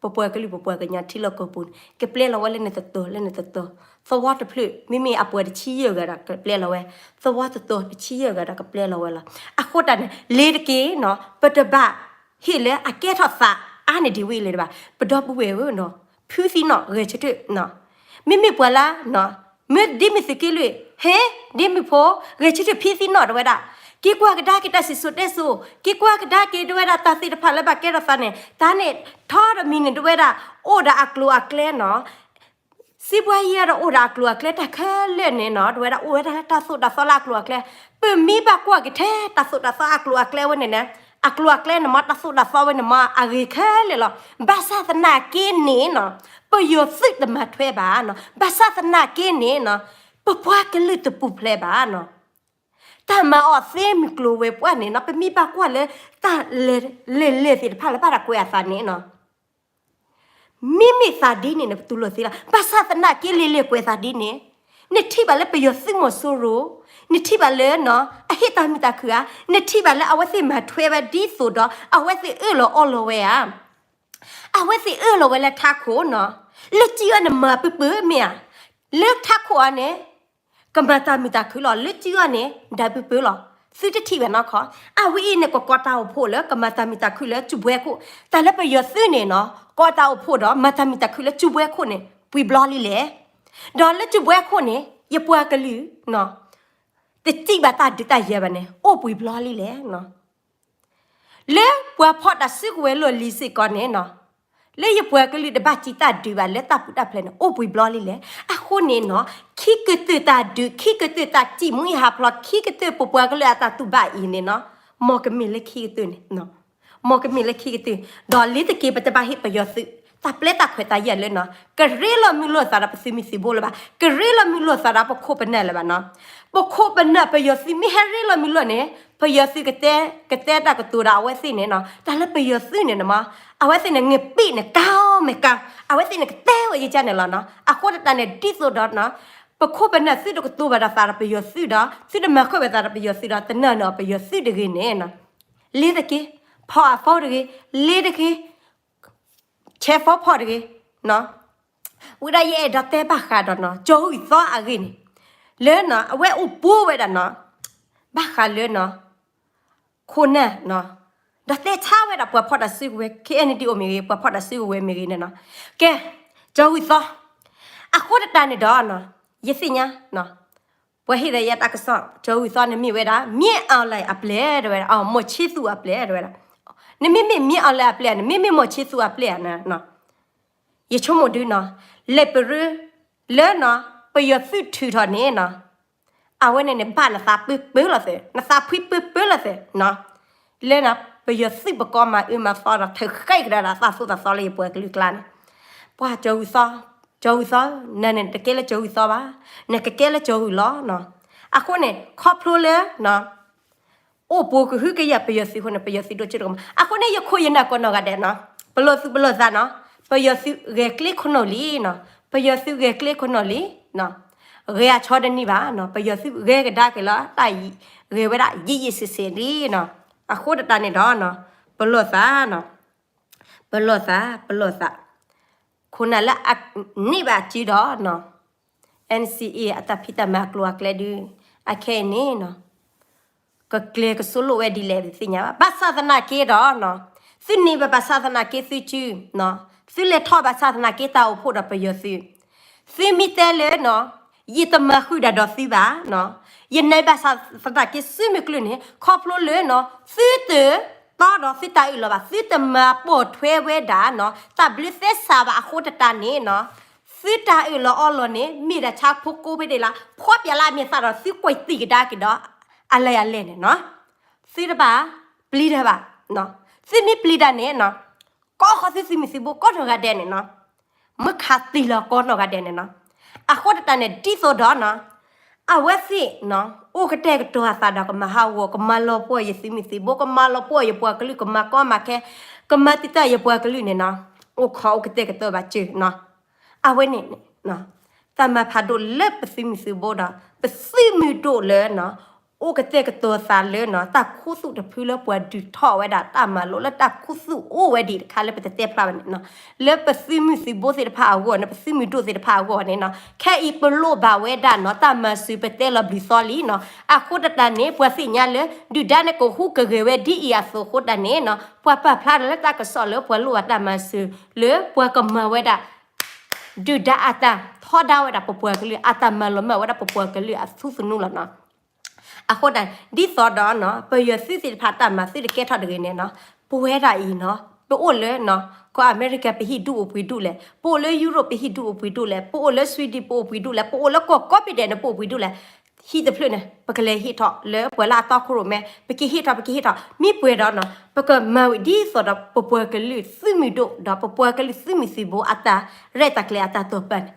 ပပှၤကလုာ်ပပှၤကညီထံလီၢ်ကီၢ်ပူၤန့ၣ် ကပျဲလီၤဝဲလၢန့ၣ်တတီၤ လၢန့ၣ်တတီၤ, သဝီတဖျၢၣ် မ့မ့ၢ်အပှၤတဆံယဲၢ်ဂၤဒီးကပျဲလီၤဝဲ, သဝီတတီၤတဆံယဲၢ်ဂၤဒီးကပျဲလီၤဝဲလီၤ. အဃိတၢ်န့ၣ် လ့ၤတက့ၢ်နီၤ ပတဘၣ် ဟ့ၣ်လၢအကဲထီၣ်သးအါန့ၢ်ဒံးဝဲအံၤလၢၤတဘၣ်. ပဒီပုၢ်ဝဲၢ်ဧၢနီၤ ဖုသံနီၣ်ဂဲၤဆၢထၢၣ်, မ့မ့ၢ်ပှၤလၢ မ့ၢ်ဒ်မ့ၢ်သုးက့လွံၢ် ဟ့ၣ် ဒ်မုၢ်ဖိ ဂဲၤဆၢထၢၣ်ဖံသံနီၣ်တဝဲဒၣ်, က့ၤကွၢ်ကဒါက့ၤတၢ်စံၣ်စိၤတဲစိၤ, က့ၤကွၢ်ကဒါက့ၤတဝဲဒၣ်တၢ်သ့ၣ်တဖၣ်လၢဘၣ်ကဲထီၣ်သးန့ၣ် တၢ်န့ၣ်ထီဒီးမံၤန့ၣ်တဝဲဒၣ် အိၣ်ဒီးအကျိၤအကျဲနီၤ စံးဘှါယဲဒီးအိၣ်ဒီးအကျိၤအကျဲတၢ်ခဲလၢာ်န့ၣ်နီၤ, တဝဲဒၣ်အိၣ်ဝဲဒၣ်လၢတၢ်သိၣ်တၢ်သီလၢအကျိၤအကျဲ, ပမ့ၢ်ဘၣ်ကွၢ်က့ၤထဲတၢ်သိၣ်တၢ်သီအကျိၤအကျဲဝဲန့ၣ်န့ၣ်, အကျိၤအကျဲန့ၣ်မ့ၢ် တၢ်သိၣ်တၢ်သီဝဲန့ၣ်မ့ၢ် အဂ့ၤခဲလၢာ်လီၤ. ဘၣ်ဆၣ်သနာ်က့န့ၣ်နီၤ, ပယီၤသုးတမၤထွဲဘၣ်နီၤ, ဘၣ်ဆၣ်သနာ်က့န့ၣ်နီၤ, ပပှၤကလုာ်တပူၤဖျဲးဘၣ်နီၤ. တၢ်မၤအီၤသ့မုၢ်ကျိၤဝဲၤကွာ်န့ၣ်နီၤ, ပမ့ၢ်ဘၣ်ကွၢ်လၢတၢ်လဲၤလဲၤလဲၤသ့ၣ်တဖၣ်လၢဘၣ်တၢ်ကွဲးအသးန့ၣ်နီၤ, မ့မ့ၢ်သးဒ်န့ၣ်န့ၣ် ပတူၢ်လိာ်သ့လီၤ. ဘၣ်ဆၣ်သနာ်က့လဲၤလဲၤကွဲးသးဒ်န့ၣ်, နထံၣ်ဘၣ်လၢပယီၤသုးမီၤစိရိၤ, နထံၣ်ဘၣ်လၢနီၤ အဟ့ၣ်တၢ်မုာ်တၢ်ခုၣ်ဧါ, နထံၣ်ဘၣ်လၢအဝဲသ့ၣ်မၤထွဲဝဲဒ်သိးဒီး အဝဲသ့ၣ်အၢၣ်လီၤအီလီၤဝဲဧါ. အဝဲသ့ၣ်အၢၣ်လီၤဝဲလၢထးခိၣ်နီၤ, လၢစုအီၤန့ၣ်မၤပၢပၢမ့ၢ်ဧါ, လၢထးခိၣ်အီၤန့ၣ် ကမၤတၢ်မုာ်တၢ်ခုၣ်လီၤ, လၢစုအီၤန့ၣ် ဒၣ်ပၢပၢလီၤ. သုတထံၣ်ဘၣ်နီၢ်ခီ, အဝဲအံၤန့ၣ် ကကိးတၢ်အိၣ်ဖှိၣ်လၢကမၤတၢ်မုာ်တၢ်ခုၣ်လၢစုပှဲခိၣ်, တၢ်လၢပယီၤသုးန့ၣ်နီၤ ကိးတၢ်အိၣ်ဖှိၣ်ဒီးမၤတၢ်မုာ်တၢ်ခုၣ်လၢစုပှဲခိၣ်န့ၣ် ပှဲၤဘျီလံလဲၣ်. ဒီးလၢစုပှဲခိၣ်န့ၣ် ယပှၤကလုာ် တစံးဘၣ်တၢ်ဒုးတၢ်ယၤဘၣ်န့ၣ် အိၣ်ပှဲၤဘျီလံလဲၣ်. လၢပှၤဖီၣ်တၢ်စုကဝဲၤလီၢ်လံၤစ့ၢ်ကီးန့ၣ်နီၤ, လၢယပှၤကလုာ်တဘၣ်စံးတၢ်ဒုးဘၣ်လၢတၢ်ပူၤတၢ်ဖျဲးန့ၣ် အိၣ်ပှဲၤဘျီလံလဲၣ်. အဃိန့ၣ်နီၤ, ခံကတၢၢ်တၢ်ဒုး, ခံကတၢၢ်တၢ်စံးမူဟးဖျိး, ခံကတၢၢ်ပပှၤကလုာ်အတၢ်တူၢ်ဘၣ်အံၤန့ၣ်နီၤ, မ်ကမ့ၢ်လၢခံကတၢၢ်န့ၣ် မ်ကမ့ၢ်လၢခံကတၢၢ်, ဒီးလ့ၤတက့ၤ ပတဘၣ်ဟ့ၣ်ပယီၤသုး တၢ်ပျဲတၢ်ခွဲးတၢ်ယာ်လၢနီၤ, ကရ့လိာ်မုာ်လိာ်သးဒီးပသုးမုၢ်သံၣ်ဘိလၢၤဘၣ်, ကရ့လိာ်မုာ်လိာ်သးဒီးပခိၣ်ပနၢ်လၢၤဘၣ်နီၤ. ပခိၣ်ပနၢ်ပယီၤသုးမ့ၢ်ဟဲရ့လိာ်မုာ်လိာ်န့ၣ် ပယီၤသုးကတဲ, ကတဲတၢ်ကတိၤဒီးအဝဲသ့ၣ်န့ၣ်နီၤ, တၢ်လၢပယီၤသုးန့ၣ်န့ၣ်မး, အဝဲသ့ၣ်န့ၣ် ငပံၣ်န့ၣ် ကါမဲာ်ကါ, အဝဲသ့ၣ်န့ၣ်ကတဲဝဲယကါန့ၣ်လီၤနီၤ. အဃိတၢ်န့ၣ် ဒ်သိးဒီးနီၤ, ပခိၣ်ပနၢ်သုတကတိၤဘၣ်ဒီးသးဒီးပယီၤသုးဒီး သုတမၤဃုာ်ဝဲသးဒီးပယီၤသုးဒီး တနၢ်န့ၢ်အီၤပယီၤသုးတဂ့ၤန့ၣ်နီၤ, လ့ၤတက့ၤ, ဖီအဖီတဂ့ၤ, လ့ၤတက့ၤ ဆဲးဖီဖီတဂ့ၤ, ဝံၤဒီးယအဲၣ်ဒိးတဲဘၣ်ဃးဒီးနီၤ ကၠီၤဂုၢ်သီအဂ့ၢ်န့ၣ်, လၢနီၤ အဝဲအိၣ်ပူၤဝဲဒၣ်နီၤ, ဘၣ်ဃးလၢနီၤ, ခိၣ်နၢ်နီၤ, ဒီးတဲဆါဝဲဒၣ်ပှၤဖီၣ်တၢ်စုကဝဲၤ ခဲအံၤန့ၣ်ဒ်အိၣ်မ့ၢ်ဂ့ၤ ပှၤဖီၣ်တၢ်စုကဝဲၤမ့ၢ်ဂ့ၤန့ၣ်နီၤ, ကဲ, ကၠီၤဂုၢ်သီ, အဃိတၢ်န့ၣ်ဒီးနီၤ, ယသ့ၣ်ညါ ပှၤဟ့ၣ်ဒီးယၤတၢ်ကစီၣ် ကၠီၤဂုၢ်သီန့ၣ်မ့ၢ်ဝဲဒၣ် မင်းအောင်လှိုင်အပျဲၢ် တဲဝဲဒၣ်, မောင်ချစ်သူအပျဲၢ် တဲဝဲဒၣ်, နမ့မ့ၢ် မင်းအောင်လှိုင်အပျဲၢ်န့ၣ် မ့မ့ၢ် မောင်ချစ်သူအပျဲၢ်န့ၣ်, ယဆိကမိၣ်ဒုနီၤ, လဲၤပရၢ လၢနီၤ ပယီၤသုးထုးထီၣ်န့ၣ်နီၤ, အဝဲန့ၣ်န့ၣ် ဘၣ်နသးပၢပၢလီၤသ့, နသးဖှံပၢပၢလီၤသ့နီၤ, လၢနီၤ ပယီၤသုးပကီမၤအၢမၤသီဒီး ထုးဃဲကဒါဒီးတၢ်သိၣ်တၢ်သီလၢယပှၤကလုာ်ကျါန့ၣ်, ပှၤကၠီၤဂုၢ်သီ, ကၠီၤဂုၢ်သီ, နန့ၣ်တကဲလၢကၠီၤဂုၢ်သီဘၣ်, နကကဲလၢကၠီၤဂုၢ်လီၤနီၤ. အဃိန့ၣ် ခီဖျိလၢနီၤ အိၣ်ပူၤကဟုကယာ်ပယီၤသုးအဃိန့ၣ် ပယီၤသုးဒိၣ်စိတကမီၤ. အဃိန့ၣ် ယခိၣ်ယနၢ်ကိးနီၢ်ဂၤဒဲးနီၤ, ပလီၢ်သူၣ်ပလီၢ်သးနီၤ, ပယီၤသုးဂဲၤကျဲခိၣ်နူာ်လံနီၤ, ပယီၤသုးဂဲၤကျဲခိၣ်နူာ်လံနီၤ, ဂဲၤအဆီတနံၤဘၣ်နီၤ, ပယီၤသုးဂဲၤကဒါက့ၤလီၤ တၢ်ဂဲၤဝဲဒၣ်ယံာ်ယံာ်ဆ့ဆ့လံနီၤ. အဃိတၢ်န့ၣ်ဒီးနီၤ, ပလီၢ်သးနီၤ, ပလီၢ်သး, ပလီၢ်သး, ခိၣ်နၢ်လၢအန့ၢ်ဘၣ်အစုဒီးနီၤ NCA အတၢ်ဖံးတၢ်မၤအကျိၤအကျဲဒုး အခဲအံၤန့ၣ်နီၤ, ကကျဲၤကဆိလိၣ်ဝဲဒ်လဲၣ်တသ့ၣ်ညါဘၣ်. ဘၣ်ဆၣ်သနာ်က့ဒီးနီၤ, သုန့ၢ်ဘၣ်ဘၣ်ဆၣ်သနာ်က့သုစု, သုလဲၤထီၣ်ဘၣ်ဆၣ်သနာ်က့တၢ်အိၣ်ဖှိၣ်ဒီးပယီၤသုး, သုမ့ၢ်တဲလၢနီၤ, ယတမၤဃုာ်ဒၣ်ဒီးသုဘၣ်နီၤ, ယန့ၢ်ဘၣ်ဆၣ်သနာ်က့စုမုၢ်ကျုၢ်န့ၣ် ခီဖျိလၢနီၤ သုတတီဒီးသုတၢ်အၢၣ်လီၤဘၣ်, သုတမၤပိာ်ထွဲဝဲဒၣ်နီၤ တၢ်ဘျုးသဲစးဘၣ်အဃိတၢ်န့ၣ်နီၤ, သုတၢ်အၢၣ်လီၤအီလီၤန့ၣ် မ့ၢ်ဒၣ်ဆါဖိကိးဘ့ၣ်ဒဲးလၢ ဖီပၠးလၢအမဲာ်သၣ်ဒီး သုကွံာ်တံၢ်ကဒါက့ၤဒီး အလဲၢ်အလဲၢ်န့ၣ်နီၤ, သုတဘၣ်ပျံၤတၢ်ဘၣ်, သုမ့ၢ်ပျံၤတၢ်န့ၣ်နီၤ, ကိးဃီသုသုးမုၢ်သံၣ်ဘိကိးနီၢ်ဂၤဒဲးန့ၣ်နီၤ, မ့ၢ်ခးတံၢ်လီၤကိးနီၢ်ဂၤဒဲးန့ၣ်နီၤ. အဃိတၢ်န့ၣ် ဒ်သိးဒီးနီၤ အဝဲသ့ၣ်နီၤ အိၣ်ကတဲာ်ကတီၤအသးဒီးကမၤဟးဂီၤ ကမၤလီၤပှီၢ်ယသုးမုၢ်သံၣ်ဘိ ကမၤလီၤပှီၢ်ယပှၤကလုာ် ကမၤကီမၤခဲ ကမၤတံာ်တာ်ယပှၤကလုာ်န့ၣ်နီၤ အိၣ်ခိးအိၣ်ကတဲာ်ကတီၤဘၣ်စၢၤနီၤ. အဝဲန့ၣ် တၢ်မၤဖးဒိၣ်လၢပသုးမုၢ်သံၣ်ဘိဒီး ပသုးမုၢ်ဒိၣ်လၢနီၤ အိၣ်ကတဲာ်ကတီၤသးလၢနီၤ တၢ်ခူသူၣ်တဖုလၢပှၤဒုးထီၣ်ဝဲဒၣ်တၢ်မၤလိလၢတၢ်ခူသူၣ်အိၣ်ဝဲဒံးတခါလၢပတတဲဖျါဘၣ်န့ၣ်နီၤ. လၢပသုးမုၢ်သံၣ်ဘိသ့ၣ်တဖၣ်အဂီၢ်န့ၣ် ပသုးမုၢ်ဒိၣ်သ့ၣ်တဖၣ်အဂီၢ်န့ၣ်နီၤ ခဲအံၤပလိၣ်ဘၣ်ဝဲဒၣ်နီၤ တၢ်မၤစၢၤပတဲလီၤဘျုးသီလံနီၤ. အဃိတၢ်န့ၣ် ပှၤသ့ၣ်ညါလၢ ဒုၣ်ဒါန့ၣ်ကဟူးကဂဲၤဝဲဒ်အံၤအသိးအဃိတၢ်န့ၣ်နီၤ ပှၤပာ်ဖျါဒီးလၢတၢ်ကစီၣ်လၢပှၤလိၣ်ဘၣ်တၢ်မၤစၢၤလၢပှၤကမၤဝဲဒၣ် ဒုၣ်ဒါအတၢ်ထီဒါဝဲဒၣ်ပပှၤကလုာ် အတၢ်မၤလီၤမၢ်ဝဲဒၣ်ပပှၤကလုာ်အထူသနူလီၤနီၤ. အဃိတၢ် ဒ်သိးဒီးနီၤ ပယီၤသုးသ့ၣ်တဖၣ်တၢ်မၤသုတကဲထီၣ်တဂ့ၤန့ၣ်နီၤ ပဝဲဒၣ်အံၤနီၤ ပအိၣ်လၢ ကီၢ်အမဲရကၤ ပဟံၣ်ဒူၣ်အိၣ်ပှ့ၤဒူၣ်လဲၣ်, ပအိၣ်လၢယူရိၣ် ပဟံၣ်ဒူၣ်အိၣ်ပှ့ၤဒူၣ်လဲၣ်, ပအိၣ်လၢ Sweden ပအိၣ်ပှ့ၤဒူၣ်လဲၣ်, ပအိၣ်လၢကီၢ်ကိးဘ့ၣ်ဒဲးန့ၣ် ပအိၣ်ပှ့ၤဒူၣ်လဲၣ်, ဟံၣ်တဖျၢၣ်န့ၣ် ပကလဲၤဟ့ၣ်ထီၣ်လၢပှၤလၢအတီခိၣ်ရိၣ်မဲ, ပကဟ့ၣ်ထီၣ် ပကဟ့ၣ်ထီၣ် မ့ၢ်ပှဲၤဒီးနီၤ ပကမၤဝံၤဒ်သိးဒီး ပပှၤကလုာ်သုးမုၢ်ဒိၣ် ဒီးပပှၤကလုာ်သုးမုၢ်သံၣ်ဘိအတၢ်ရဲၣ်တၢ်ကျဲၤအတၢ်တိာ်ပာ်န့ၣ်,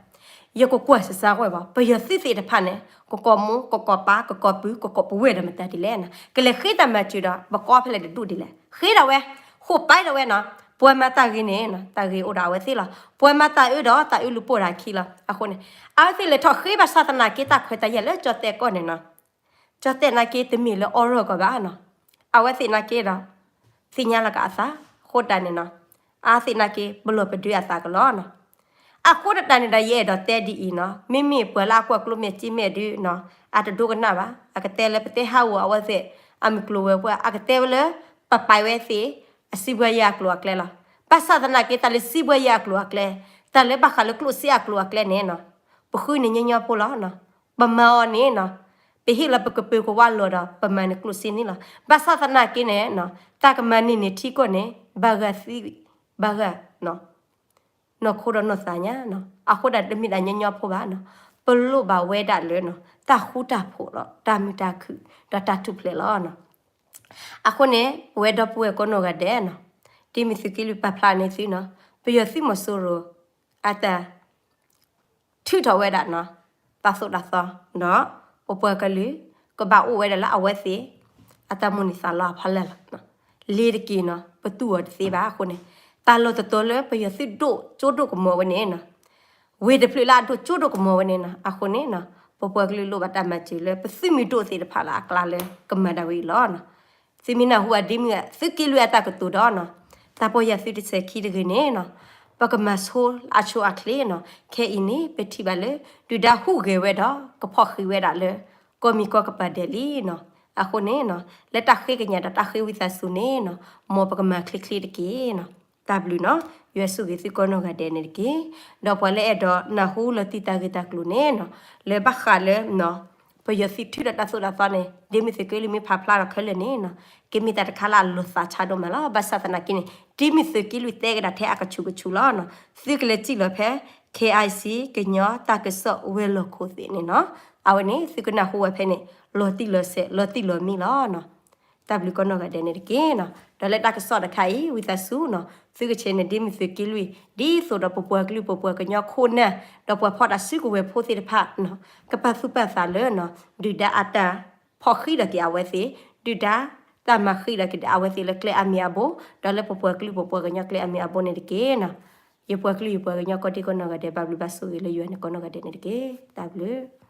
ယကကွၢ်စၢ်စၢ်ဂီၢ်ဘၣ် ပယီၤသုးသ့ၣ်တဖၣ်န့ၣ် ကကိးမိၢ် ကကိးပၢ် ကကိးပုၢ် ကကိးပဝဲၢ်ဒီးမတၤဒ်လဲၣ်နီၤ, ကလဲၤဃ့တၢ်မၤစၢၤဒီး ပကီဖဲလဲၣ်တဒူၣ်ဒ်လဲၣ်, ဃ့ဒၣ်ဝဲ, ဃိးပာ်ဒၣ်ဝဲနီၤ, ပှၤမၤတၢ်ဂ့ၤန့ၣ် တၢ်ဂ့ၤအိၣ်ဒီးအဝဲသ့ၣ်လီၤ, ပှၤမၤတၢ်အၢဒီးတၢ်အၢလူၤပိၢ်ဒီးအခံလီၤ, အဃိန့ၣ် အဝဲသ့ၣ်လဲၤထီၣ်ဃ့ဘၣ်ဆၣ်သနာ်က့ တၢ်ခွဲးတၢ်ယာ်လၢကၠီၣ်တဲၣ်ကီၢ်န့ၣ်နီၤ, ကၠီၣ်တဲၣ်နာ်က့ တမ့ၢ်လၢအီရီၣ်ကီးဘၣ်နီၤ, အဝဲသ့ၣ်နာ်က့ဒီး သ့ၣ်ညါလီၤက့ၤအသး, အဃိတၢ်န့ၣ်နီၤ, အဝဲသ့ၣ်နာ်က့ ပလီၢ်ပဒုးအသးကလီနီၤ, အဃိတၢ်န့ၣ်ဒီး ယအဲၣ်ဒိးတဲဒ်အံၤနီၤ, မ့မ့ၢ်ပှၤလၢအကွၢ်ကျိၣ်မဲာ်စ့မဲာ်ဒုနီၤ, အတဒိကနၣ်ဘၣ်, အကတဲလၢပတဲဟးဂီၤအဝဲသ့ၣ် အမုၢ်ကျိၤဝဲၤကွာ်, အကတဲဝဲလၢ ပပာ်ဝဲသ့ၣ် အစံးဘှါယဲၢ်အကျိၤအကျဲလီၤ, ဘၣ်ဆၣ်သနာ်က့ တၢ်လၢစံးဘှါယဲၢ်အကျိၤအကျဲ, တၢ်လၢဘၣ်ဃးလၢကျိၣ်စ့အကျိၤအကျဲန့ၣ်နီၤ, ပဃုန့ၣ်ညီညီဖိလီၤ, ပမၤအီၤန့ၣ်နီၤ, ပဟ့ၣ်လီၤပကပၢၤကဝါလီၤဒီး ပမၤန့ၢ်ကျိၣ်စ့န့ၣ်လီၤ, ဘၣ်ဆၣ်သနာ်က့န့ၣ် တၢ်ကမၤန့ၢ်န့ၣ်ထံကီၢ်န့ၣ် ဘၣ်ဂၤသံ, ဘၣ်ဂၤ နီၢ်ခိဒီးနီၢ်သးညါ, အဃိဒၣ်တမ့ၢ်ဒၣ်ညီညီဖိဘၣ်နီၤ, ပလိၣ်ဘၣ်ဝဲဒၣ်လၢ တၢ်ဃူတၢ်ဖိးဒီးတၢ်မုာ်တၢ်ခုၣ် ဒီးတၢ်ထူၣ်ဖျဲးလီၤ. အဃိန့ၣ် ပဝဲဒီပုၢ်ဝဲၢ်ကိးနီၢ်ဂၤဒဲးနီၤ, ဒ်မ့ၢ်သုးက့လွံၢ်ပာ်ဖျါန့ၢ်သုနီၤ, ပယီၤသုးမီၤစိရိၤ အတၢ် ထုးထီၣ်ဝဲဒၣ်နီၤ, တၢ်သိၣ်တၢ်သီဒီး ပပှၤကလုာ် ကဘၣ်အိၣ်ဝဲဒၣ်လၢအဝဲသ့ၣ် အတၢ်မိၣ်န့ၢ်သးလီအဖီလာ်လီၤ. လ့ၤတက့ၢ်နီၤ ပတူၢ်အီၤတသ့ဘၣ်အဃိန့ၣ်, တၢ်လီၢ်တတီၤလၢပယီၤသုးဒိၣ်ကၠိဒိၣ်ကမီၤဝဲန့ၣ်နီၤ, ဝ့ၢ်တဖျၢၣ်လၢအဒိၣ်ကၠိဒိၣ်ကမီၤဝဲန့ၣ်နီၤ, အဃိန့ၣ်နီၤ ပပှၤကလုာ်လိၣ်ဘၣ်တၢ်မၤစၢၤလၢ ပသုးမုၢ်ဒိၣ်သ့ၣ်တဖၣ်လၢအကျါလၢကမၤဒၣ်ဝဲအံၤလီၤ. သုမ့ၢ်နၢ်ဟူဘၣ်ဒ်မုၢ်သုးက့လွံၢ်အတၢ်ကတိၤဒီးနီၤ, တၢ်ပီၢ်ယၢ်သုတဆဲးခံတဂ့ၤန့ၣ်နီၤ, ပကမၤဆိလၢအဆိအချ့နီၤ, ခဲအံၤန့ၣ် ပထံၣ်ဘၣ်လၢ ဒုၣ်ဒါဟူးဂဲၤဝဲဒီး ကဖီၣ်ဃံးဝဲဒၣ်လၢ ကီၢ်မံၤကီၢ်ကပၤဒဲးလံနီၤ. အဃိန့ၣ်နီၤ လၢတၢ်ဃ့ကညးဒီးတၢ်ဃ့ဝံသးစူၤန့ၣ်နီၤ, မ်ပကမၤချ့ချ့တက့ၢ်နီၤ. တၢ်ဘျုးနီၤ, ယွၤဆိၣ်ဂ့ၤသုကိးနီၢ်ဂၤဒဲးန့ၣ်တက့ၢ်. ဒီးပှၤလၢအဲၣ်ဒိးနၢ်ဟူလီၤတံၢ်တၢ်ဂ့ၢ်တၢ်ကျိၤန့ၣ်နီၤ, လၢဘၣ်ဃးလၢ ပယီၤသုးထုးဒီးတၢ်သိၣ်တၢ်သီန့ၣ် ဒ်မ့ၢ်သုးက့လွံၢ်မ့ၢ်ဖးဖျါထီၣ်ခဲလၢာ်န့ၣ်နီၤ, ကမ့ၢ်တၢ်တခါလၢအလီၤသးဆါဒိၣ်မးလီၤ. ဘၣ်ဆၣ်သနာ်က့န့ၣ် ဒ်မ့ၢ်သုးက့လွံၢ်တဲကဒါထဲအကဆူးကဆူးလီၤနီၤ, သုကလဲၤစံၣ်လီၤဖဲ KIC ကညီတၢ်ကစီၣ်ဝဲၤလီၢ်ခိၣ်သ့ၣ်န့ၣ်နီၤ, အဝဲန့ၣ် သုကနၢ်ဟူဝဲဖဲန့ၣ် လီၤတံၢ်လီၤဆဲး လီၤတံၢ်လီၤမံလီၤနီၤ. တၢ်ဘျုးကိးနီၢ်ဂၤဒဲးန့ၣ်တက့ၢ်နီၤ. ဒီးလၢတၢ်ကစီၣ်တခါအံၤ ဝံသးစူၤနီၤ, သုကဆဲးန့ၣ် ဒ်မ့ၢ်သုးက့လွံၢ် ဒ်သိးဒီးပပှၤကလုာ်ပပှၤကညီခိၣ်နၢ် ဒီးပှၤဖီၣ်တၢ်စုကဝဲၤဖိသ့ၣ်တဖၣ်နီၤ, ကပာ်သူၣ်ပာ်သးလၢနီၤ, ဒုၣ်ဒါအတၢ်ဖီၣ်ဃံးဒီးက့ၤအဝဲသ့ၣ်, ဒုၣ်ဒါတၢ်မၤဃံးဒီးက့ၤအဝဲသ့ၣ်လၢကျဲအမံၤအဘူး, ဒီးလၢပပှၤကလုာ်ပပှၤကညီကျဲအမံၤအဘူးန့ၣ်တက့ၢ်နီၤ. ယပှၤကလုာ်ယပှၤကညီကိးဒံကိးနီၢ်ဂၤဒဲး ဘၣ်ဘျုးဘၣ်ဆိၣ်ဂ့ၤလၢယွၤန့ၣ်ကိးနီၢ်ဂၤဒဲးန့ၣ်တက့ၢ်. တၢ်ဘျုး